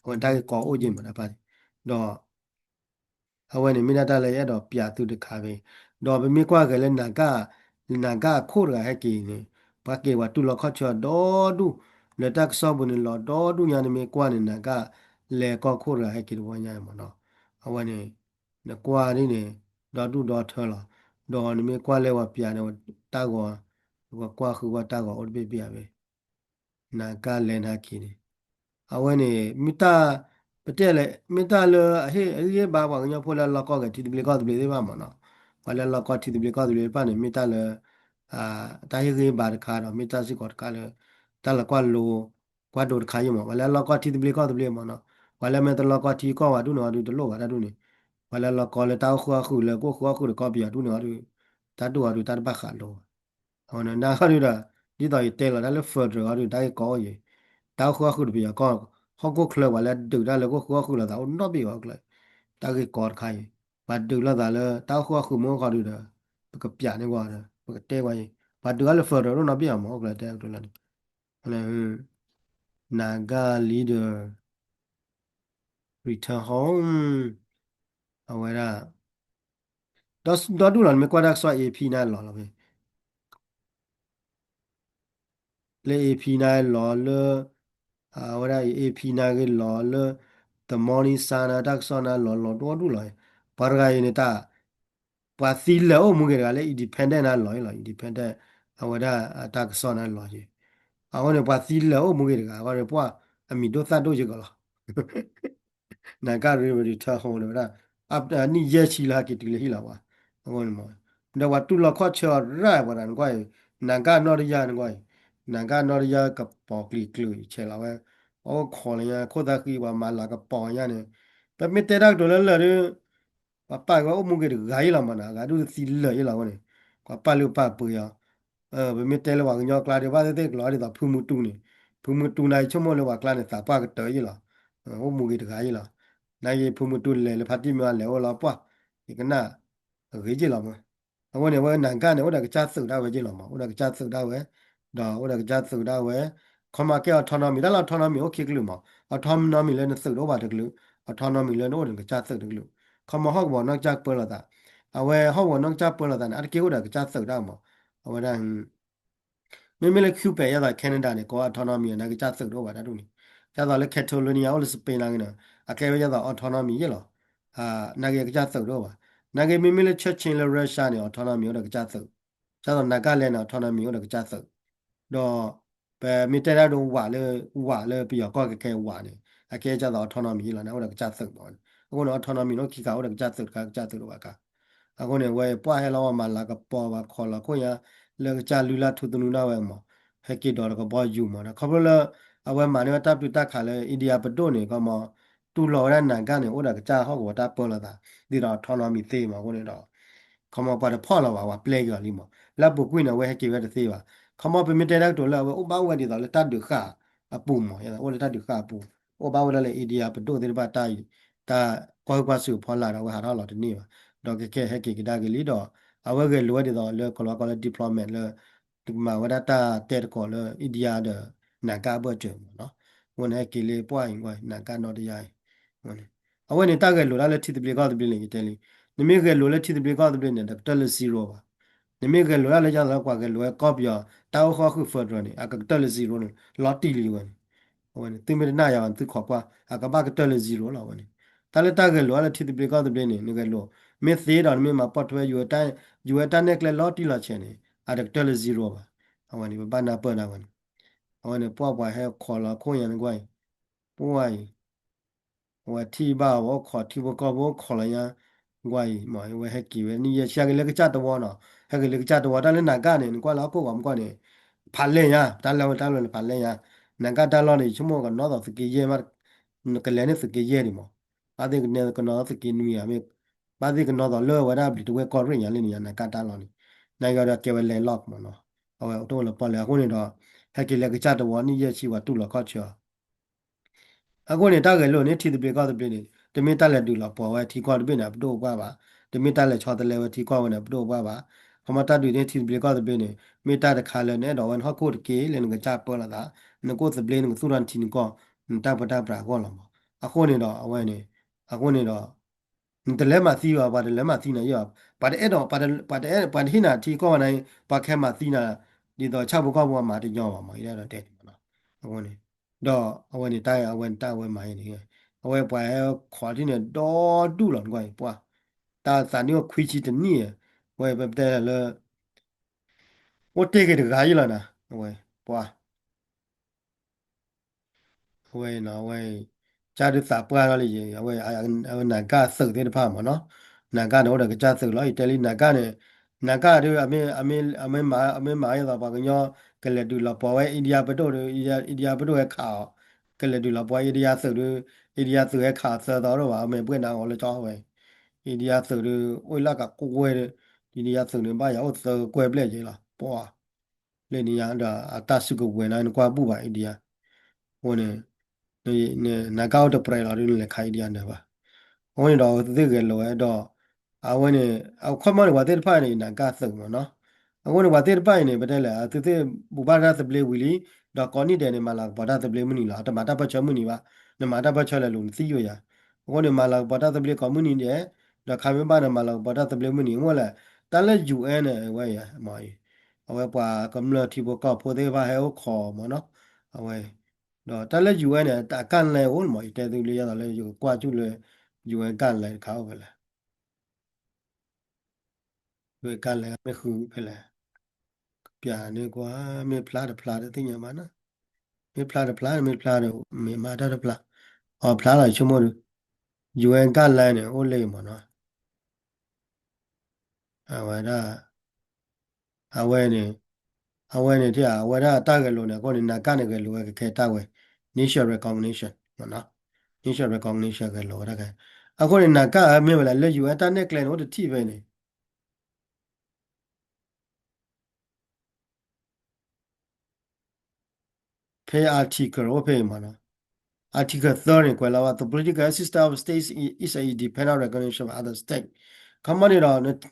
အဝဲတၢ်ဂ့ၢ်ကီအိၣ်က့ၤမးတၢ်ဖၣ်န့ၣ်, ဒီး အဝဲန့ၣ်မ့ၢ်ဒၣ်တၢ်လၢယအဲၣ်ဒိးပျးသုတခါဖဲ, ဒီးပမ့ၢ်ကွၢ်က့ၤလၢနၤကၣ်, နၤကၣ်အခိၣ်တဂၤဟဲက့ၤန့ၣ်, ပှၤက့ၤပှၤတူၢ်လိာ်ခီၣ်ဆၢဒီဒူၣ်, လၢတၢ်ကစီၣ်ပူၤန့ၣ် လီၤဒီဒူၣ်ညါန့ၣ်မ့ၢ်ကွၢ်န့ၣ် နၤကၣ်လဲၤကီၢ်ခိၣ်တဂၤဟဲက့ၤတဝီညါမးနီၤ, အဝဲန့ၣ် နကွၢ်ဒ်န့ၣ် ဒီဒူၣ်ဒီထၢလီၤ, ဒီးနမ့ၢ်ကွၢ်လၢပှၤပျးန့ၣ် တၢ်ဂီၤ, ပကွၢ်ဃုာ်ဝဲတၢ်ဂီၤအိၣ်တဘ့ၣ်ဘ့ၣ်ဧါဖဲ နၤကၣ်လဲၤနၤက့ၤန့ၣ်, အဝဲန့ၣ် မ့ၢ်တၢ်, ပတဲလဲၣ် မ့ၢ်တၢ်လၢအဟ့ၣ်ဂံၢ်ဘါပှၤကညီဖိလၢအလီၢ်ကီၢ် ကဲထံသဘျ့ကီၢ်သဘျ့သ့ၣ်တဖၣ်မးနီၤ, ပှၤလၢအလီၢ်ကီၢ်ထံသဘျ့ကီၢ်သဘျ့တဖၣ်န့ၣ် မ့ၢ်တၢ်လၢ တၢ်ဟ့ၣ်ဂံၢ်ဘါတခါဒီး မ့ၢ်တၢ်စ့ၢ်ကီးတခါလၢ တၢ်လီၤကွၢ်လိ ကွၢ်ဒိတခါယံၤမး, ပှၤလၢအလီၢ်ကီၢ်ထံသဘျ့ကီၢ်သဘျ့မးနီၤ, ပှၤလၢမ့ၢ်တလီၢ်ကီၢ်ထံကီၢ်ဝဲဒူၣ်န့ၣ်အီၤဒုးတလိၣ်ဘၣ်တၢ်ဒူၣ်န့ၣ်, ပှၤလၢလီၢ်ကီၢ်လၢတၢ်အိၣ်ဃုာ်အီၣ်ဃုာ်လၢကအိၣ်ဃုာ်အီၣ်ဃုာ်ဒီးကီၢ်ပယီၤဒူၣ်န့ၣ်အီၤဒုး, တၢ်ဒူၣ်အီၤဒုးတၢ်တဘၣ်ဃးလိဘၣ်, အဝဲန့ၣ် နၢ်ဟီဒုးဒီး ဒ်သိးယတဲလီၤတၢ်လၢ federal အီၤဒုး တၢ်ဂ့ၢ်ကီအိၣ်ယံၤ, တၢ်အိၣ်ဃုာ်အီၣ်ဃုာ်တပယီၤကီၢ်, ဟီၣ်ခိၣ်ချၢပှၤလၢဒုးတၢ်လၢကအိၣ်ဃုာ်အီၣ်ဃုာ်လိာ်သးအိၣ်နီတဘ့ၣ်အီၤကျဲ, တၢ်ဂ့ၢ်ကီတခါအံၤ, ပှၤဒုးလိာ်သးလၢတၢ်အိၣ်ဃုာ်အီၣ်ဃုာ်မ့ၢ်အိၣ်ဃီဒုးဒီး ပကပျးန့ၢ်ကွၢ်ဒီး ပကတဲကွၢ်ယံၤ, ပှၤဒုးတၢ်လၢ federal ဒိၣ်နီတဘ့ၣ်အီၤမး အိၣ်ကျဲတဲအကျိၤလၢန့ၣ်, Naga leader return home, အဝဲဒၣ် ဒီဒူၣ်လီၤ နမ့ၢ်ကွၢ်တၢ်ကစီၣ် AP န့ၣ်လီၤလီၤဖဲ လၢ AP န့ၣ်လီၤလၢ အဝဲဒၣ် AP န့ၣ်ဂ့ၤလီၤလၢ The Morning Sun န့ၣ် တၢ်ကစီၣ်န့ၣ်လီၤလီၤဒီဒူၣ်လီၤ, ပှၤတဂၤအံၤန့ၣ်တၢ် ပှၤသံလၢာ်အိၣ်မူဂ့ၤတဂၤလၢ independent န့ၣ်လီၤလီၤ independent အဝဲဒၣ်တၢ်ကစီၣ်န့ၣ်လီၤက့ၤ, အဃိန့ၣ် ပှၤသံလၢာ်အိၣ်မူဂ့ၤတဂၤ အဃိန့ၣ် ပှၤ အမံၤဒိၣ်သၣ်ဒိၣ်ယဲၢ်ကီးလီၤ. နၤကၣ် return home ဝဲဒၣ် နံၣ်ယဲၢ်ဆံလၢဟဲက့ၤတုၤလၢဟံၣ်လီၤဝဲ. အဃိန့ၣ်မ့ၢ် ဒီးပှၤတူၢ်လိာ်ခီၣ်ဆၢအရၣ်ပှၤတဂၤနကွၢ်အံၤ နၤကၣ်နီၣ်တယၢ်နကွၢ်အံၤ နၤကၣ်နီၣ်တယၢ်ကပီၤကျံၤကျုာ်ဆဲးလီၤဝဲ အအိၣ်ခိးလၢညါ ခိၣ်သၣ်ဃံပှၤမၤလၤကပီၤညါန့ၣ် ပမ့ၢ်တဲတၢ်ကတိၤလၢလၢာ်ဒီး ပှၤပာ်က့ၤဝဲအိၣ်မူက့ၤတဂၤအံၤလီၤမးနီၤ အဂၤဒုးသံလၢာ်အံၤလီၤအဃိန့ၣ် ပှၤပာ်လုၢ်ပာ်ပှ့ၤအီၤ ပမ့ၢ်တဲလၢပှၤကညီကျါဒီး ဘၣ်သ့ၣ်သ့ၣ်ကျိၤအီၤဒ်သိးဖုမူတူန့ၣ် ဖုမူတူန့ၣ် ယဆိကမိၣ်လၢပှၤကျါန့ၣ် သးပှၢ်ကတၢၢ်ယ့ၣ်လီၤ. အိၣ်မူဂ့ၤတဂၤယ့ၣ်လီၤ. နာ်က့ဖုမူတူလဲၤလၢဖါတံၢ်မ့ၢ်အလဲၤအိၣ်လီၤပှၢ် ယကနၣ် အဂ့ၤယ့ၣ်လီၤမး. အဃိန့ၣ် အဝဲနၤကၣ်န့ၣ် အိၣ်ဒီးကစၢ်သုးဒၣ်ဝဲယ့ၣ်လီၤမး အိၣ်ဒီးကစၢ်သုးဒၣ်ဝဲ ဒီးအိၣ်ဒီးကစၢ်သုးဒၣ်ဝဲ ခီမီကဲ autonomy တၢ်လၢ autonomy အိၣ်ခံကလုာ်မး autonomy လၢနသုးတအိၣ်ဘၣ်တကလုာ် autonomy လၢနအိၣ်ဒီးနကစၢ်သုးတကလုာ် ခီမီဟီၣ်ကဝီၤနီၢ်ကစၢ်ပၢလီၤသး အဝဲဟီၣ်ကဝီၤနီၢ်ကစၢ်ပၢလီၤသးန့ၣ် အါတက့ၢ်အိၣ်ဒီးကစၢ်သုးဒၣ်မး အဝဲဒၣ် မ့မ့ၢ်လၢ Quebec ယဲသိး Canada န့ၣ် ကိး autonomy နာ်က့ကစၢ်သုးတအိၣ်ဘၣ်တၢ်ဒ်န့ၣ် ဒ်သိးလၢ Catalonia အိၣ်လၢ Spain နာ်က့န့ၣ် အကဲဝဲယဲသိး autonomy ယ့ၣ်လီၤ. နာ်က့ကစၢ်သုးတအိၣ်ဘၣ်. နာ်က့မ့မ့ၢ်လၢ Chechen လၢ Russia န့ၣ် autonomy အိၣ်ဒီးကစၢ်သုး ဒ်သိး Nagaland န့ၣ် autonomy အိၣ်ဒီးကစၢ်သုး ဒီး ပမ့ၢ်တဲဒၣ်ဒိဝးလၢ ဝးလၢပယီၤကီၢ်ခဲခဲဝးန့ၣ် အကဲဒ်သိး autonomy ယ့ၣ်လီၤ န့ၣ်အိၣ်ဒီးကစၢ်သုးမး. အဃိန့ၣ် autonomy န့ၣ်အိၣ်ခံခါအိၣ်ဒီးကစၢ်သုးတခါ ကစၢ်သုးတဘၣ်ခါ အဃိန့ၣ် အဝဲပှၢ်ဟဲလီၤဝဲမၤလၤကပီၤဘၣ်ခီၣ်လီၤခိၣ်ညါ လၢကစၢ်လုၢ်လၢ်ထူသနူဒၣ်ဝဲမး ဟဲက့ၤဒီးတကဘီယူၤမး ဒီးခီဖျိလၢ အဝဲမၤန့ၢ်ဝဲတၢ်ပတုာ်တၢ်ခးလၢ India ပဒိၣ်န့ၣ် ခီမီ တူၢ်လိာ်ဝဲဒၣ်နၤကၣ်န့ၣ် အိၣ်ဒီးကစၢ်ဟီၣ်ကဝီၤတၢ်ပၢလီၤသး ဒ်သိး autonomy သ့မး အဃိန့ၣ်ဒီး ခီမီပှၤတဖီၣ်လီၤဘၣ် ပှၤပျဲက့ၤအီၤလံမး လၢအပူၤကွံာ်န့ၣ် အဝဲဟဲက့ၤဝဲတသ့ဘၣ် ခီမီပမ့ၢ်တဲတၢ်ကတိၤလၢအဝဲအိၣ်ဘၣ်ဝဲဒ်သိးလၢတၢ်ဒုးဃာ်အပူၤမး အိၣ်လၢတၢ်ဒုးဃာ်အပူၤ အိၣ်ဘၣ်ဝဲဒၣ်လၢ India ပဒိၣ်သ့ၣ်တဖၣ်တၢ် တၢ်ကွၢ်ဟုၣ်ကွၢ်စူၣ်ဖီလာ်ဒီးအဝဲဟးထီၣ်လီၤတန့ၢ်ဘၣ် ဒီးကဲကဲဟဲက့ၤကဒါက့ၤလံဒီး အဝဲဂဲၤလိာ်ဝဲဒ်သိးလၢကီၢ်လီၤကီၢ်လၢ diplomat လၢ မၤဝဲဒၣ်တၢ်တဲတကိးလၢ India ဒီး နၤကၣ်အဘၢၣ်စၢၤမးနီၤ အဃိန့ၣ်ဟဲက့ၤလၢပှၢ်အံၤ နၤကၣ်နီၣ်တယၢ်အံၤ အဝဲန့ၣ် တၢ်ဂဲၤလိာ်တၢ်လၢထံသဘျ့ကီၢ်သဘျ့န့ၣ် ယတဲလံ နမ့ၢ်ဂဲၤလိာ်လၢထံသဘျ့ကီၢ်သဘျ့န့ၣ် တကတၢၢ်လၢ zero ဘၣ် နမ့ၢ်ဂဲၤလိာ်တၢ်လၢယသးလၢပှၤဂဲၤလိာ်ဝဲကီၢ်ပယီၤ တၢ်အိၣ်ဃီဃုာ် federal န့ၣ် အကကတၢၢ်လၢ zero န့ၣ် လီၤတံၢ်လံဝဲန့ၣ် အဝဲန့ၣ် သုမ့ၢ်တနာ်ယၤဘၣ် သုခိးကွၢ် အကဘၣ်ကတၢၢ်လၢ zero လီၤဝဲန့ၣ် တၢ်လၢတၢ်ဂဲၤလိာ်တၢ်လၢထံသဘျ့ကီၢ်သဘျ့န့ၣ် နဂဲၤလိာ် မ့ၢ်သ့ဒီးနမ့ၢ်မၤပိာ်ထွဲ ယူၤဝဲတၢ်နဲၣ်ကျဲလီၤတံၢ်လီၤဆဲးန့ၣ် အတကတၢၢ်လၢ zero ဘၣ် အဝဲန့ၣ် ပဘၣ်နၢ်ပၢၢ်ဒၣ်ဝဲန့ၣ် အဝဲန့ၣ်ပှၢ်ပှၤဟဲခိးလီၤခိၣ်ညါနကွၢ်အံၤ ပှၢ်အံၤ အဝဲထံၣ်ဘၣ်အဝဲအိၣ်ခိးထံဖိကီၢ်ဖိအိၣ်ခိးလီၤညါ နကွၢ်အံၤ မ့ၢ်အဝဲဟဲက့ၤဝဲနံၣ်ယဲၢ်ဆံ ဟဲက့ၤလၢကစၢ်တဝီနီၤ ဟဲက့ၤလၢကစၢ်တဝီ တၢ်လၢနၤကၣ်န့ၣ် နကွၢ်လၢဟီၣ်ခိၣ်ဂီၤမူကီၢ်န့ၣ် ဖးလဲၢ်ညါ တၢ်လၢဝဲတၢ်လၢဖးလဲၢ်ညါ နၤကၣ်တၢ်လီၢ်န့ၣ် ယဆိကမိၣ်ကနီၣ်သိးသုးက့ယဲၢ်မး ကလဲၤန့ၢ်သုးက့ယဲၢ်ဒံးမး ဘၣ်သ့ၣ်ကနဲကနီၣ်သိးသုးက့နွံဧါ မ့ၢ် ဘၣ်သ့ၣ်ကနီၣ်သိးလၢဝဲဒၣ်ဘျံးတဝဲၢ်ကီၢ်ရ့ၣ်ညါလၢန့ၣ်ညါ နၤကၣ်တၢ်လီၢ်န့ၣ် နကဒီးကဲဝဲ landlock မးနီၤ အဝဲတအိၣ်လၢပီၣ်လဲၣ် အဃိန့ၣ်ဒီး ဟဲက့ၤလၢကစၢ်တဝီနံၣ်ယဲၢ်ဆံ ပှၤတူၢ်လိာ်ခီၣ်ဆၢအီၤ အဃိန့ၣ် တၢ်ဂဲၤလိာ်န့ၣ် ထံသဘျ့ကီၢ်သဘျ့န့ၣ် တမ့ၢ်တၢ်လဲၤဒုးလီၤပှီၢ်ဝဲထံကီၢ်တဘ့ၣ်န့ၣ် အပဒိၣ်ပှၢ်ဘၣ်, တမ့ၢ်တၢ်လဲၤဆီတလဲဝဲထံကီၢ်ဝဲန့ၣ် အပဒိၣ်ပှၢ်ဘၣ်. ခီမီတၢ်ဒုးန့ၣ်ထံသဘျ့ကီၢ်သဘျ့န့ၣ် မ့ၢ်တၢ်တခါလၢနအဲၣ်ဒိးဝဲနဟီၣ်ခိၣ်တက့ၢ် လၢနကစၢ်ပၢလီၤသး, နကအိၣ်သဘျ့ နကသူၣ်ထီၣ်နထံနကီၢ် နတၢ်ပၢတၢ်ပြးအဂီၢ်လီၤမး. အဃိန့ၣ်ဒီး အဝဲန့ၣ် အဃိန့ၣ်ဒီး နတလဲၤမၤသံဘၣ်, ပှၤတလဲၤမၤသံနၤယဲၢ်ဘၣ်, ပှၤတအဲၣ်ဒိး ပှၤတဟ့ၣ်နၤထံကီၢ်ဝဲန့ၣ် ပှၤကဟဲမၤသံနၤ ဒ်သိးဆၣ်ဖိကီၢ်ဖိမၤတညီဘၣ်မး ယအဲၣ်ဒိးတဲန့ၣ်မးနီၤ. အဃိန့ၣ် ဒီးအဝဲန့ၣ်တၢ်အဝဲန့ၣ်တၢ်အဝဲမၤအံၤန့ၣ် အဝဲပှၤဟဲခိးထံၣ်န့ၣ် ဒီဒူၣ်လီၤနကွၢ်အံၤ ပှၤ တၢ်သးနံၣ်အိၣ်ခွံဆံတနံၣ်, အဝဲပတဲလၢ အိၣ်တ့ၢ်က့ၤတဂၤယဲၢ်လီၤနၤ, အဝဲ ပှၤ အဝဲ အဝဲ ကၢ်ဒုးသးပှၢ်ထီၣ်လံယဲၢ် အဝဲ အဝဲနၤကၣ်သုးသ့ၣ်တဖၣ်မးနီၤ, နၤကၣ်န့ၣ်အိၣ်ဒီးကစၢ်သုးလီၤ. ယတဲလံနၤကၣ်န့ၣ် နၤကၣ်ဒုး အမ့ၢ် အမ့ၢ်မၤ အမ့ၢ်မၤဒ်သိးပှၤကညီ ကလဲၤဒုးလီၤပှီၢ်ဝဲ India ပဒိၣ်ဒီး India ပဒိၣ်ဟဲခးအီၤ, ကလဲၤဒုးလီၤပှီၢ် India သုးဒီး India သုးဟဲခးအီၤသၢသီဒိၣ်ဘၣ်, အမ့ၢ်ဘှဲၣ်နၤအီၤလၢကၠီဝဲ India သုးဒီး အိၣ်လၢကကွဲၢ်ဒီး India သုးန့ၣ် ဘၣ်ယၤအိၣ်သၢကွဲၢ်ဘျဲၣ်ယဲၢ်လီၤ ပှၤ လၢန့ၣ်ညါဒီး အတၢ်စုကဝဲၤန့ၣ် နကွၢ်ဘူၣ်ဘၣ် India, အဃိန့ၣ် နကအိၣ်တပြဲးလီၤဒီး နလဲၤခး India နၢၤဘၣ်. အဃိန့ၣ်ဒီးသုသ့ၣ်ဂဲၤလိာ်ဝဲဒီး အဝဲန့ၣ် အခီပညီန့ၣ် ပှၤသ့ၣ်တဖၣ်န့ၣ် နၤကၣ်သုးမးနီၤ. အဃိန့ၣ် ပှၤသ့ၣ်တဖၣ်အံၤန့ၣ် ပတဲလဲၣ် သုသ့ၣ်ဘူၣ်ဘၣ်တၢ်သဘျ့ဝံၤလံ, ဒီးကိးနံၣ်ဒဲးန့ၣ် မၤလၤကပီၤတၢ်သဘျ့မုၢ်နံၤလီၤ, တမၤတၢ်ပၢၢ်ဆၢမုၢ်နံၤဘၣ်, နမၤတၢ်ပၢၢ်ဆၢလဲၤလိာ်နသံယိာ်ယၤ. အဃိန့ၣ် မၤလၤကပီၤတၢ်သဘျ့ကိးမုၢ်နံၤဒဲး, ဒီးခါမ့ၢ်ဘၣ်န့ၣ် မၤလၤကပီၤတၢ်သဘျ့မုၢ်နံၤ အဃိလဲၣ်, တၢ်လၢ ယူၣ်အဲၣ်န့ၣ် အဝဲ မ့ၢ် အဝဲပှၤကမျၢၢ်ထံဖိကီၢ်ဖိသ့ၣ်တဖၣ်ဟဲအိၣ်ခိးမးနီၤ, အဝဲ ဒီးတၢ်လၢ ယူၣ်အဲၣ်န့ၣ် အကၣ်လဲၣ်အိၣ်မး ယတဲသုလၢယသးလၢယကကွၢ်ဆူၣ်လၢ ယူၣ်အဲၣ် ကၣ်လဲၣ်တခါအိၣ်ဖဲလဲၣ်, ယူၣ်အဲၣ် ကၣ်လဲၣ်မ့ၢ်ဃုဖဲလဲၣ်, ကပျးန့ၢ်ကွၢ် မ့ၢ်ဖျါတဖျါတသ့ၣ်ညါဘၣ်နီၤ, တ မ့ၢ်ဖျါတဖျါ မ့ၢ်ဖျါဒီး မ့ၢ်မၤတၢ်တဖျါ, အီၤဖျါလီၤ ယဆိကမိၣ်ဒီး ယူၢ်အဲၣ် guideline န့ၣ် အိၣ်လၢမ့ၢ်နီၤ, အဝဲဒၣ် အဝဲန့ၣ် အဝဲန့ၣ်ထံၣ် အဝဲဒၣ်တၢ်ဂဲၤလိာ်န့ၣ် အဃိန့ၣ် နာ်ကၣ်န့ၣ် ဂဲၤလိာ်ဝဲကခဲတၢ်ဝဲ national recognition မ့ၢ်နီၤ, national recognition ဂဲၤလိာ်ဝဲဒၣ်ခဲ, အဃိန့ၣ် နာ်ကၣ်အမ့ၢ်ဝဲလၢ ယူၢ်အဲၣ် တၢ်နဲၣ်ကျဲန့ၣ် အိၣ်တထံၣ်ဖဲန့ၣ် ဖဲ article အိၣ်ဖဲမ့ၢ်နီၤ, article သၢ န့ၣ် ကွဲးလီၤဝဲ the political existence of states is a independent recognition by other state. ခီမီန့ၣ်ဒီး နထံ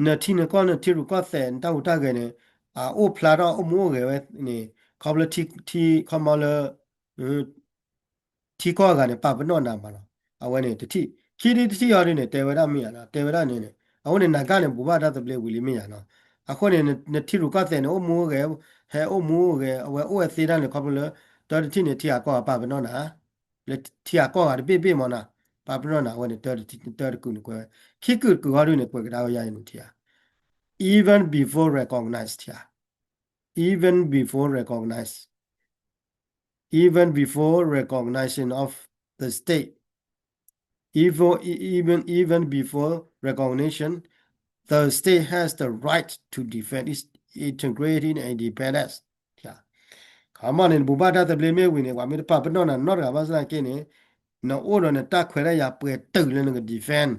နကီၢ်နထံရူၢ်ကီၢ်သဲး နတၢ်ဟူးတၢ်ဂဲၤန့ၣ် အအိၣ်ဖျါထီၣ်အိၣ်မူအိၣ်ဂဲၤဝဲန့ၣ် ခီဖျိထံ ခီမီလၢ ထံကီၢ်အဂၤန့ၣ် ပာ်ပနီၣ်နၤမ့ၢ်နီၤ, အဝဲန့ၣ်တထံၣ်, ခံဒုတထံၣ်အီၤဒုန့ၣ် တဲဝဲဒၣ်မ့ၢ်ယၤနီၤ, တဲဝဲဒၣ်န့ၣ်န့ၣ် အဃိန့ၣ် နာ်ကၣ်န့ၣ် ဘူၣ်ဘၣ်တၢ်သဘျ့ဝံၤလံမ့ၢ်ယၤနီၤ, အဃိန့ၣ် နထံရူၢ်ကီၢ်သဲးန့ၣ် အိၣ်မူအိၣ်ဂဲၤ ဟဲအိၣ်မူအိၣ်ဂဲၤ အဝဲအိၣ်ဝဲသ့တၢ်န့ၣ် ခီဖျိလၢ တၢတထံၣ်န့ၣ် ထံဂၤကီၢ်ဂၤပာ်ပနီၣ်နၤ, လၢထံဂၤကီၢ်ဂၤတဘ့ၣ်ဘ့ၣ်မ့ၢ်နီၤ, ပာ်ပနီၣ်နၤ အဝဲန့ၣ် တၢတကုာ်န့ၣ်ကွဲးဝဲ, ခံကုာ်တကုာ်အီၤဒုန့ၣ် ကွဲးကဒါဝဲယၤအံၤန့ၣ်ထံဧါ even before recognize ထံဧါ, even before recognize, even before recognition of the state, even, even, even before recognition, the state has the right to defend its integrity and independence. ခီမီန့ၣ် နဘူၣ်ဘၣ်တၢ်သဘျ့မ့ၢ်ဝံၤန့ၣ် ပှၤမ့ၢ်တပာ်ပနီၣ်နၤနီတဂၤဘၣ်ဆၣ်သနာ်က့န့ၣ် နအိၣ်ဒီးနတၢ်ခွဲးတၢ်ယာ်ပှဲၤတုာ်လၢနက defend,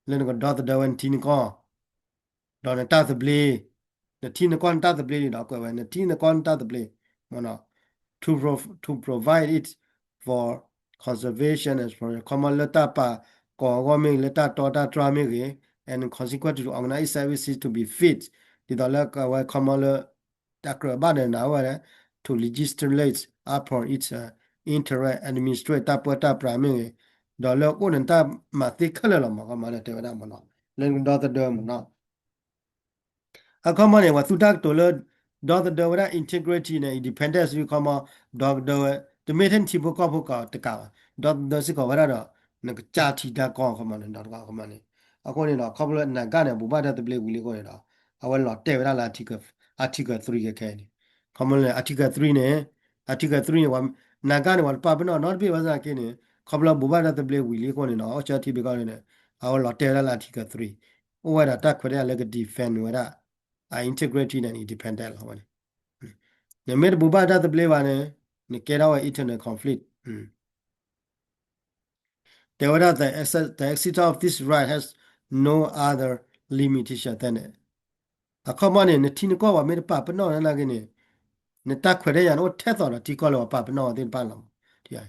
လၢနကဒီသဒၢဝဲနထံနကီၢ် ဒီးနတၢ်သဘျ့, နထံနကီၢ်နတၢ်သဘျ့န့ၣ်ဒီး ကွဲးဝဲ နထံနကီၢ်နတၢ်သဘျ့, မ့ၢ်နီၤ, to pro-, to provide it for conservation and exploration ခီမီလၢတၢ်ပာ်ကီၤအဂီၢ်မ့ၢ်ဂ့ၤ လၢတၢ်တီတၢ်တြၢ်မ့ၢ်ဂ့ၤ, and consequently to organize its services to be fit ဒ်သိးလၢအဝဲခီမီလၢ တၢ်ကြၢးဘၣ်ဒီးနၤဝဲ to legislate, uphold its interest, administrate တၢ်ပၢတၢ်ပြးမ့ၢ်ဂ့ၤ, ဒီးလၢအိၣ်ဒီးနတၢ်မၤသ့ခဲလၢာ်လီၤမ့ၢ် ခီမီလၢတဲဝဲဒၣ်မ့ၢ်နီၤ, လၢနကဒီသဒၢမ့ၢ်နီၤ အခီမီန့ၣ် ပှၤသူတၢ်ကတိၤလၢ ဒီသဒၢဝဲဒၣ် integrity န့ၣ် independence ခီမီ ဒီသဒၢဝဲ တမ့ၢ်ထဲနထံဖိကီၢ်ဖိကီးတကးဘၣ် ဒီသဒၢစ့ၢ်ကီးဝဲဒၣ်ဒီး နကစၢ်ထံတၢ်ကီၢ်ခီမီန့ၣ် ဒီတကီၢ်ခီမီန့ၣ် အဃိန့ၣ်ဒီး ခီဖျိလၢနာ်ကၣ်န့ၣ် ဘူၣ်ဘၣ်တၢ်သဘျ့ဝံၤလံအဃိန့ၣ်ဒီး အဝဲလီၤတဲာ်ဝဲဒၣ်လၢ article, article three ခဲခဲအံၤန့ၣ် ခီမီလၢ article three န့ၣ် article three န့ၣ် နာ်ကၣ်န့ၣ် ပှၤတပာ်ပနီၣ်နီတဘ့ၣ်ဘၣ်ဆၣ်သနာ်က့န့ၣ် ခီဖျိဘူၣ်ဘၣ်တၢ်သဘျ့ဝံၤလံအဃိန့ၣ်ဒီး အိၣ်ဆၢထံဘ့ကီၢ်န့ၣ် အဝဲလီၤတဲာ်ဝဲဒၣ်လၢ article three အိၣ်ဝဲဒၣ်တၢ်ခွဲးတၢ်ယာ်လၢက defend ဝဲဒၣ် အ integrity န့ၣ် independent လီၤဝဲန့ၣ် နမ့ၢ်တဘူၣ်ဘၣ်တၢ်သဘျ့ဘၣ်န့ၣ် နကဲထီၣ်ဝဲ internal conflict တဲဝဲဒၣ် the exer-, the exercise of this right has no other limitation တဲန့ၣ် အခီပညီန့ၣ် နထံနကီၢ်ပှၤမ့ၢ်တပာ်ပနီၣ်နၤနာ်က့န့ၣ် နတၢ်ခွဲးတၢ်ယာ်န့ၣ် အိၣ်ထဲသိးဒီးထံကီၢ်လၢပှၤပာ်ပနီၣ်အီၤသ့ၣ်တဖၣ်လီၤ. တဲ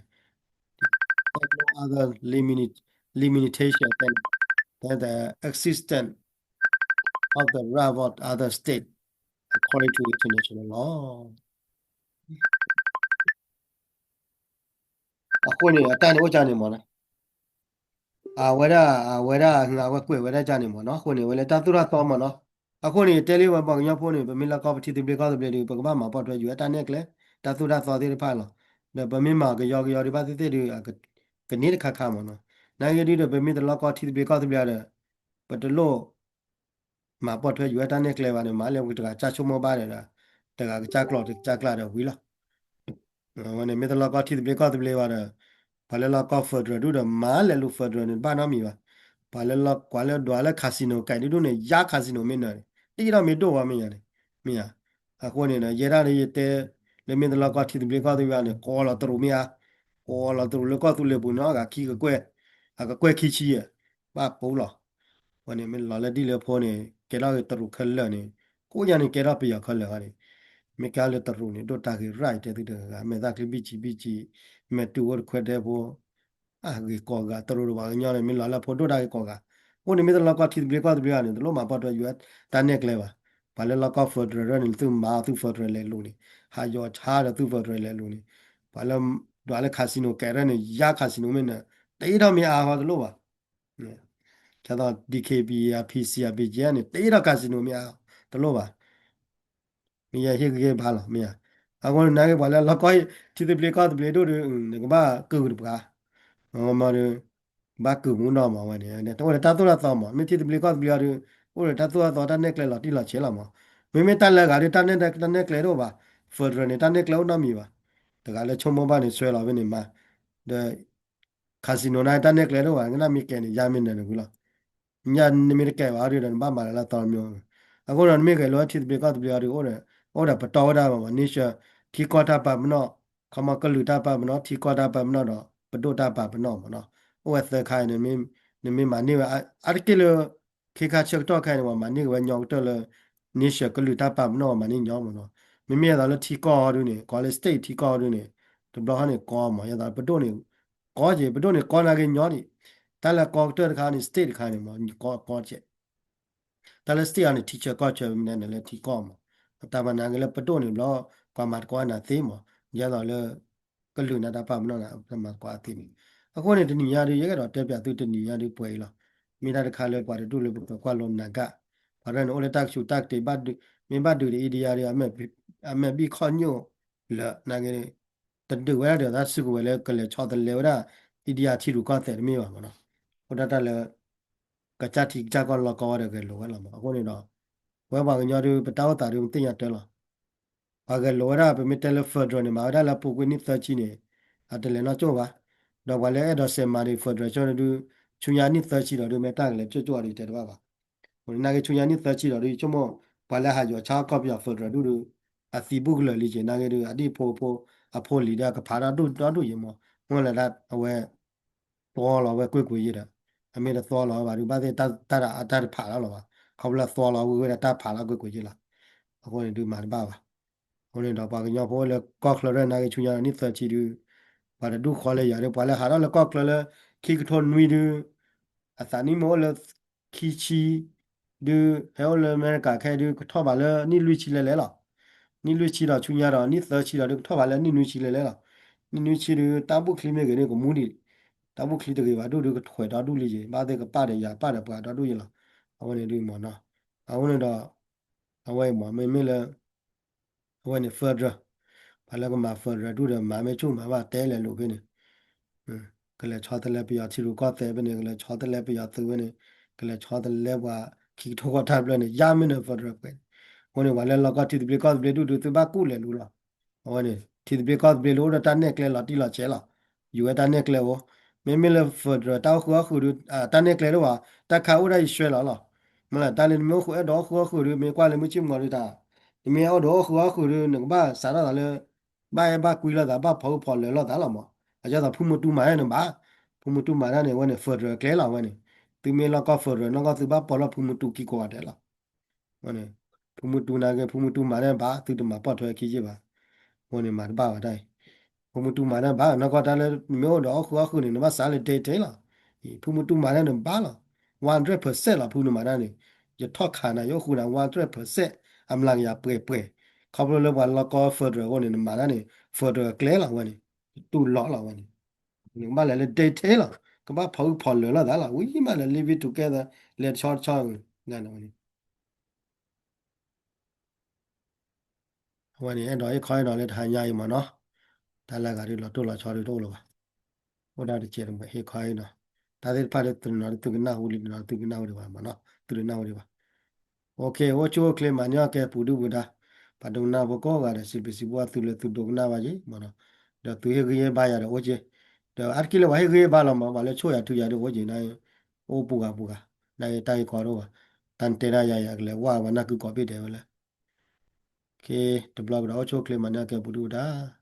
no other limit-, limitation than, than the existence of the right of other state according to international law. အဃိန့ၣ် အတၢ်န့ၣ်အိၣ်ကၢ်န့ၣ်မ့ၢ်နီၤ အဝဲဒၣ် အဝဲဒၣ် အဝဲကွဲးဝဲဒၣ်ကၢ်န့ၣ်မ့ၢ်နီၤ အဃိန့ၣ် ဝဲလၢတၢ်သိၣ်တၢ်သီမ့ၢ်နီၤ အဃိန့ၣ် ယတဲလံဝဲပှၤကညီဖိန့ၣ် ပမ့ၢ်လီၢ်ကီၢ်ပထံသဘျ့ကီၢ်သဘျ့ဒီး ပကဘၣ်မၤပိာ်ထွဲယွၤတၢ်နဲၣ်ကျဲ တၢ်သိၣ်တၢ်သီသ့ၣ်တဖၣ်လီၤ. ဒီးပမ့ၢ်မၤကယီကယီဒံးဘၣ်သ့ၣ်သ့ၣ်ဒီး ကန့ၢ်တခါခါမ့ၢ်နီၤ နာ်က့ဒုဒီး ပမ့ၢ်တလီၢ်ကီၢ်ထံသဘျ့ကီၢ်သဘျ့ဒီး ပတလိၣ် မၤပိာ်ထွဲယွၤတၢ်နဲၣ်ကျဲဘၣ်န့ၣ် မၤလဲၣ်တဂၤကစၢ်ဆိကမိၣ်ဘၣ်ဒီး တဂၤကစၢ်ကျိာ်တကစၢ်ကျၢ်ဒီးဝံၤလီၤ. ဝဲန့ၣ် မ့ၢ်တလီၢ်ကီၢ်ထံသဘျ့ကီၢ်သဘျ့ဘၣ်ဒီး ပှၤလၢလီၢ်ကီၢ် federal ဒုဒီး မၤလဲၣ်လူၤ federal န့ၣ် တဘၣ်နီတမံၤဘၣ်. ပှၤလၢလီၢ် ပှၤလၢဒွးလၢ casino ကဲဒုဒုန့ၣ် ယါ casino မ့ၢ်နၢၤန့ၣ် တအံၣ်ထီၣ်မ့ၢ်ဒိၣ်ဝဲမ့ၢ်ယါန့ၣ် မ့ၢ်ယါ. အဃိန့ၣ်ဒီး ယဲဒၣ်လၢယတဲ လၢမ့ၢ်တလီၢ်ကီၢ်ထံသဘျ့ကီၢ်သဘျ့ဘၣ်န့ၣ် ကိးလီၤတရူးမ့ၢ်ဧါ ကိးလီၤတရူးလၢကီၢ်သူလ့ၤပူၤန့ၣ် အဂၤခံကကွဲၢ် အကကွဲၢ်ခံဆံယဲၢ် ဘၣ်ပူၤလီၤ. ဝဲန့ၣ် မ့ၢ်လီၤလၢဒ်လၢဖိန့ၣ် ကဲထီၣ်ဂ့ၤတရူးခဲလၢာ်န့ၣ် ကိးညါန့ၣ် ကဲထီၣ်ပယီၤခဲလၢာ်ဘၣ်န့ၣ် မ့ၢ်ကဲလၢတရူးန့ၣ် ဒိၣ်တၢ်ဂ့ၤရၢ်အံၤတဲသုတဂၤဂၤ မဲာ်သၣ်ချံဘံၣ်ကံဘံၣ်ကံ မဲာ်တူၢ်အိၣ်တခွဲးဒဲဖိ အဂ့ၤကိးဂၤ တရူးဒီးပှၤကညီန့ၣ် မ့ၢ်လီၤလၢဖိဒိၣ်တၢ်ဂ့ၤကိးဂၤ အိၣ်န့ၣ်မ့ၢ်တလီၢ်ကီၢ်ထံသဘျ့ကီၢ်သဘျ့ဘၣ်န့ၣ် တလိၣ်မၤပိာ်ထွဲယွၤတၢ်နဲၣ်ကျဲဘၣ်. ပှၤလၢလီၢ်ကီၢ် federal န့ၣ် သုမၤအီၤသု federal လဲၤလူၤန့ၣ် ဟးယီၤဆါဒီးသု federal လဲၤလူၤန့ၣ် ပှၤလၢ ဒွးလၢ casino ကဲရဲၣ်န့ၣ် ယါ casino မ့ၢ်နၢၤ တအံၣ်ထီၣ်မ့ၢ်အါဃီတလိၣ်ဘၣ်. ဒ်သိး DKBA PC အ BGF န့ၣ် တအံၣ်ထီၣ် casino မ့ၢ်အါတလိၣ်ဘၣ်. မ့ၢ်ယဟ့ၣ်ဂံၢ်ဟ့ၣ်ဘါလီၤ မ့ၢ်ဧါ. အဃိန့ၣ် နာ်က့ပှၤလၢလီၢ်ကီၢ်ထံသဘျ့ကီၢ်သဘျ့ဒိၣ်ဒီး နကဘၣ်ကုၢ်တပှၤ မ့ၢ်ဒီး ဘၣ်ကုၢ်မူနီၢ်မးဝဲန့ၣ် တအိၣ်ဒီးတၢ်သိၣ်တၢ်သီမး မ့ၢ်ထံသဘျ့ကီၢ်သဘျ့အီၤဒီး အိၣ်ဒီးတၢ်သိၣ်တၢ်သီတၢ်နဲၣ်ကျဲလီၤတံၢ်လီၤဆဲးလီၤမး. မ့မ့ၢ်တၢ်လၢအဂၤဒီး တၢ်နဲၣ်တၢ်နဲၣ်ကျဲတအိၣ်ဘၣ်. federal န့ၣ် တၢ်နဲၣ်ကျဲအိၣ်နီတမံၤဘၣ်. တ တဂၤလၢဆိကမိၣ်ဘၣ်န့ၣ် ဆွဲလီၤဖဲန့ၣ်မၤ, ဒီး casino န့ၣ် တၢ်နဲၣ်ကျဲတအိၣ်ဘၣ်, ကနၣ်မ့ၢ်ကဲန့ၣ် ယါမ့ၢ်နၢၤန့ၣ်ဝံၤလီၤ. ညၣ်နမ့ၢ်တကဲဘၣ်ဒီး နဘၣ်မၤလၢလၢသီတမံၤ. အဃိဒီး နမ့ၢ်ဂဲၤလိာ်ထံသဘျ့ကီၢ်သဘျ့အီၤဒီး အိၣ်ဒီး အိၣ်ဒီးပတီၢ်ဝဲဒၣ်မး nature ထံကီၢ်တၢ်ပာ်ပနီၣ်, ခီမီကလုာ်တၢ်ပာ်ပနီၣ်, ထံကီၢ်တၢ်ပာ်ပနီၣ်ဒီး ပဒိၣ်တၢ်ပာ်ပနီၣ်မးနီၤ. အိၣ်ဝဲသၢခါအံၤန့ၣ် နမ့ၢ်မၤန့ၢ်ဝဲ အါတက့ၢ်လၢ ခ့ခါဆၢကတီၢ်ခါအံၤန့ၣ် ပှၤမၤန့ၢ်က့ၤဝဲညီကတၢၢ်လၢ nature ကလုာ်တၢ်ပာ်ပနီၣ် ပှၤမၤန့ၢ်ညီမးနီၤ. မ့မ့ၢ်အသိးလၢထံကီၢ်အီၤဒုန့ၣ် ကိးလၢ state ထံကီၢ်အီၤဒုန့ၣ် တဘျီဃီန့ၣ်ကီမး, ယသးပဒိၣ်န့ၣ် ကီက့ၤ, ပဒိၣ်န့ၣ်ကီနာ်က့ညီဒံး, တၢ်လၢကီကတၢၢ်တခါန့ၣ် state တခါန့ၣ်မး ကီကီကဲး. တၢ်လၢ state အီၤန့ၣ် ထံဆၢကီၢ်ဆၢ မ့ၢ်န့ၣ်လၢထံကီၢ်မး, တၢ်မၤနာ်က့လၢပဒိၣ်န့ၣ်ဘျီ ကွၢ်မၤတကီနၤသ့မး, ယသးလၢ ကလုာ်န့ၣ်တၢ်ပာ်ပနီၣ်န့ၣ် တမၤတကီအသ့န့ၣ်. အဃိန့ၣ် တနံၤညါဒု ယကဒီးတဲပၠးသုတနံၤညါဒုပှဲၤအံၤလီၤ. မ့ၢ်တၢ်တခါလၢပှၤတဒူၣ်လၢပပၢၤကွၢ်လိနၤဂၤ, ပှၤရဲၣ်န့ၣ် အိၣ်လၢတၢ်ကဆူးတၢ်ကတ့ၤဘၣ်ဒုး, မ့ၢ်ဘၣ်ဒုးဒီး India ဒီး အမဲာ်ဘံၣ်ခီၣ်ညိၣ်လၢာ်နာ်က့ တဒုးဝဲဒၣ်ဒီးတၢ်စုကဝဲၤလၢကလဲၤဆီတလဲဝဲဒၣ် India ထံရူၢ်ကီၢ်သဲးတမ့ၢ်ဘၣ်မးနီၤ. အိၣ်ဒၣ်တၢ်လၢ ကစၢ်ထံကစၢ်ကီၢ်လီၢ်ကီၢ်ဝဲဒီးဂဲၤလိာ်ဝဲလီၤမး. အဃိန့ၣ်ဒီး ပဝဲပှၤကညီဒု ပတၢ်အိၣ်သးဒု ပသ့ၣ်ညါတၢ်လီၤ. ပှၤဂဲၤလိာ်ဝဲဒၣ် ပမ့ၢ်တဲလၢ federal န့ၣ် မၤဝဲဒၣ်လၢအပူၤကွံာ်နံၣ်သၢဆံန့ၣ် အတလဲၤနီၢ်ကၠိၣ်ဘၣ်. ဒီးပှၤလၢအဲၣ်ဒိးစဲးမၤဒံး federal ကၠိၣ်န့ၣ်ဒု ဆူညါနံၣ်သၢဆံဒီးဒု မ့ၢ်တၢ်ကလဲၤကၠိၣ်ကၠိၣ်အီၤဒု တဲတဘၣ်ဘၣ်. နာ်က့ဆူညါနံၣ်သၢဆံဒီးဒု ယဆိကမိၣ် ပှၤလၢဟးယိးဆါအီၣ်ကီၢ်ပယီၤ federal ဒုဒု အသံဘူးကလၢာ်လံက့ၤ နာ်က့ဒု အဒံၣ်ဖိဖိ အဖိလံၤဒီးအကဖးတၢ်ဒိၣ်ဒိၣ်ယံၤမး မ့ၢ်လၢဒၣ်အဝဲ သွီလီၤဝဲကွ့ၢ်ကွ့ၢ်ယဲဒီး အမ့ၢ်တသွီလီၤဝဲဘၣ်ဒု ဘၣ်သ့ၣ်တၢ်တဖးလီၤလီၤဘၣ်. ခီဖျိလၢသွီလီၤဝဲဝဲဒၣ်တၢ်ဖးလီၤကွ့ၢ်ကွ့ၢ်ယဲလီၤ. အဃိန့ၣ်ဒု မၤတဘၣ်ဘၣ်. အဃိန့ၣ်ဒီးပှၤကညီဖိလၢကီၢ်ချၢရဲၣ်နာ်က့ဆူညါဒီးနံၣ်သၢဆံဒု ပှၤတဒူၣ်ဃီလၢယၤဒု ပှၤလၢဟးထီၣ်လၢကီၢ်ချၢလၢ ခံကထိနွံဒု အသးနံၣ်မ့ၢ်အိၣ်လၢ ခံဆံ ဒု ဟဲအိၣ်လၢအမဲရကၤခဲဒု ကထီၣ်ဘးလၢနံၣ်လွံၢ်ဆံလဲၤလဲၤလီၤ. နံၣ်လွံၢ်ဆံဒီးဆူညါဒီးနံၣ်သၢဆံဒီးဒု ကထီၣ်ဘးလၢနံၣ်နွံဆံလဲၤလဲၤလီၤ. နံၣ်နွံဆံဒု တၢ်ဘူၣ်ချံမ့ၢ်ဂ့ၤန့ၣ်ကမူဒံး, တၢ်ဘူၣ်ချံတဂ့ၤဘၣ်ဒုဒု ကထွဲးဒီဒူၣ်လံယံၤ ဘၣ်သ့ၣ်ကပၣ်ဒီးယၤပၣ်ဒီးပှၤဒီဒူၣ်ယံၤလီၤ. အဝဲန့ၣ်ဒုမ့ၢ်နီၤ. အဃိန့ၣ်ဒီး အဝဲအံၤမ့ၢ်မ့မ့ၢ်လၢ အဝဲန့ၣ် federal ပှၤလၢကမၤ federal ဒုဒီးမၤမ့ၢ်ဆူၣ်မၤဘၣ်တဲလဲၤလိာ်ဖဲန့ၣ် ကလဲၤဆီတလဲပယီၤထံရူၢ်ကီၢ်သဲးဖဲန့ၣ် ကလဲၤဆီတလဲပယီၤသုးဝဲန့ၣ် ကလဲၤဆီတလဲပှၤခံကထိဃီတၢ်ဖျၢၣ်န့ၣ် ယါမ့ၢ်န့ၣ် federal ပှဲၤန့ၣ်. အဃိန့ၣ် ပှၤလၢလီၢ်ကီၢ်ထံသဘျ့ကီၢ်သဘျ့ဒုဒုသုဘၣ်ကူၣ်လဲၤလိာ်လီၤ. အဝဲန့ၣ် ထံသဘျ့ကီၢ်သဘျ့လၢအိၣ်ဒီးတၢ်နဲၣ်ကျဲလီၤတံၢ်လီၤဆဲးလီၤ. ယူၤဝဲတၢ်နဲၣ်ကျဲအိၣ်, မ့မ့ၢ်လၢ federal တၢ်အိၣ်ဃုာ်အီၣ်ဃုာ်ဒု တၢ်နဲၣ်ကျဲဒိၣ်ဘၣ် တၢ်ခါအိၣ်ဒၣ်ယဆှဲလီၤလီၤ. မ့ၢ်လၢတၢ်လၢနမ့ၢ်အိၣ်ဃုာ်အဲၣ်ဒိးအိၣ်ဃုာ်အီၣ်ဃုာ်ဒု မ့ၢ်ကွၢ်လၢမုၢ်ဆ့ၣ်မီၤဒုတၢ်, နမ့ၢ်အဲၣ်ဒိးအိၣ်ဃုာ်အီၣ်ဃုာ်ဒု နကဘၣ်စးထီၣ်သးလၢ ဘၣ်အဲၣ်ဘၣ်ကွံလိာ်သး ဘၣ်ဖီၣ်အုၣ်ဖီၣ်လၢာ်လိာ်သးလီၤမး. အကဲသိးဖုမူတူမၤတၢ်န့ၣ်ဘၣ်, ဖုမူတူမၤတၢ်န့ၣ် အဝဲန့ၣ် federal ကျဲလီၤဝဲန့ၣ်, သုမ့ၢ်လီၢ်ကီၢ် federal နီၢ်ကီၢ်သုဘၣ်ပီၢ်လီၢ်ဖုမူတူကံကိးဂၤဒဲးလီၤ. အဝဲန့ၣ် ဖုမူတူနာ်က့ ဖုမူတူမၤတၢ်ဘၣ် သုတမၤပီၢ်ထွဲခံယ့ၢ်ဘၣ်. အဃိန့ၣ်မၤတဘၣ်ဘၣ်တၢ်အံၤ, ဖုမူတူမၤတၢ်ဘၣ် နီၢ်ကီၢ်တၢ်လၢနမ့ၢ်အိၣ်ဒီးအိၣ်ဃုာ်အီၣ်ဃုာ်န့ၣ် နဘၣ်စးလၢ detail လီၤ. ဖုမူတူမၤတၢ်န့ၣ်ဘၣ်လီၤ. one hundred percent လီၤ ဖုနမၤတၢ်န့ၣ်, ယထီၣ်ခးနၤ ယအိၣ်ဃုာ်နၤ one hundred percent အမျးကယၤပှဲၤပှဲၤ, ခီဖျိလၢပှၤလီၢ်ကီၢ် federal အဃိန့ၣ် နမၤတၢ်န့ၣ် federal ကျဲလီၤဝဲန့ၣ်, တူၢ်လိာ်လီၤဝဲန့ၣ်, နကဘၣ်လဲၤလၢ detail လီၤ, ကဘၣ်ဖီၣ်အုၣ်ဖီၣ်လၢာ်လိာ်သးလီၤ, ဝံၤမးလၢ living together လဲၤတဆီတဆီန့ၣ် အဝဲန့ၣ် အဲၣ်ဒိးဟ့ၣ်ခီဟ့ၣ်နီၤလၢတဟါညါအံၤမ့ၢ်နီၤ, တၢ်လၢဂၤဒုးလီၤတိၢ်လီၤဆီဒုးတအိၣ်လၢၤဘၣ်, အိၣ်ဒၣ်တစဲးတမှဲးဟ့ၣ်ခီဟ့ၣ်နီၤ, တၢ်သ့ၣ်တဖၣ်ဒုးတနီၤဒုးသုကနၢ်ဟူလံ တနီၤဒုးသုကနၢ်ဟူဒံးဘၣ်မ့ၢ်နီၤ, သုတနၢ်ဟူဒံးဘၣ်. အိၣ်ဆူၣ်အိၣ်ချ့မၤန့ၢ်အီၣ်ကဲပူၤဒုၣ်ပူၤဒါ, ပှၤဒိကနၣ်ဖိကိးဂၤဒဲး စံးဘျုးစံးဖှိၣ်သုလၢသုဒိကနၣ်ဘၣ်က့ၤမ့ၢ်နီၤ, ဒီးသုဟ့ၣ်ဂံၢ်ဟ့ၣ်ဘါယၤဒီးအိၣ်က့ၤ, ဒီးအါတက့ၢ်လၢပှၤဟ့ၣ်ဂံၢ်ဟ့ၣ်ဘါလီၤမး ပှၤလၢဆိၣ်ယၤထုယၤဒုးအိၣ်က့ၤန့ၣ်, အိၣ်ပူၤဂၤပူၤဂၤ, နာ်က့တၢ်ဂ့ၢ်ကီတအိၣ်ဘၣ်, တၢ်တဲဒၣ်ယၤယၤကလဲၤဝၢ်ပှၤနၢ်ကုကိးဘ့ၣ်ဒဲးဝဲလၢ က့ၤတဘျီကဒီး အိၣ်ဆူၣ်အိၣ်ချ့မၤန့ၢ်အီၣ်ကဲပူၤဒုၣ်ပူၤဒါ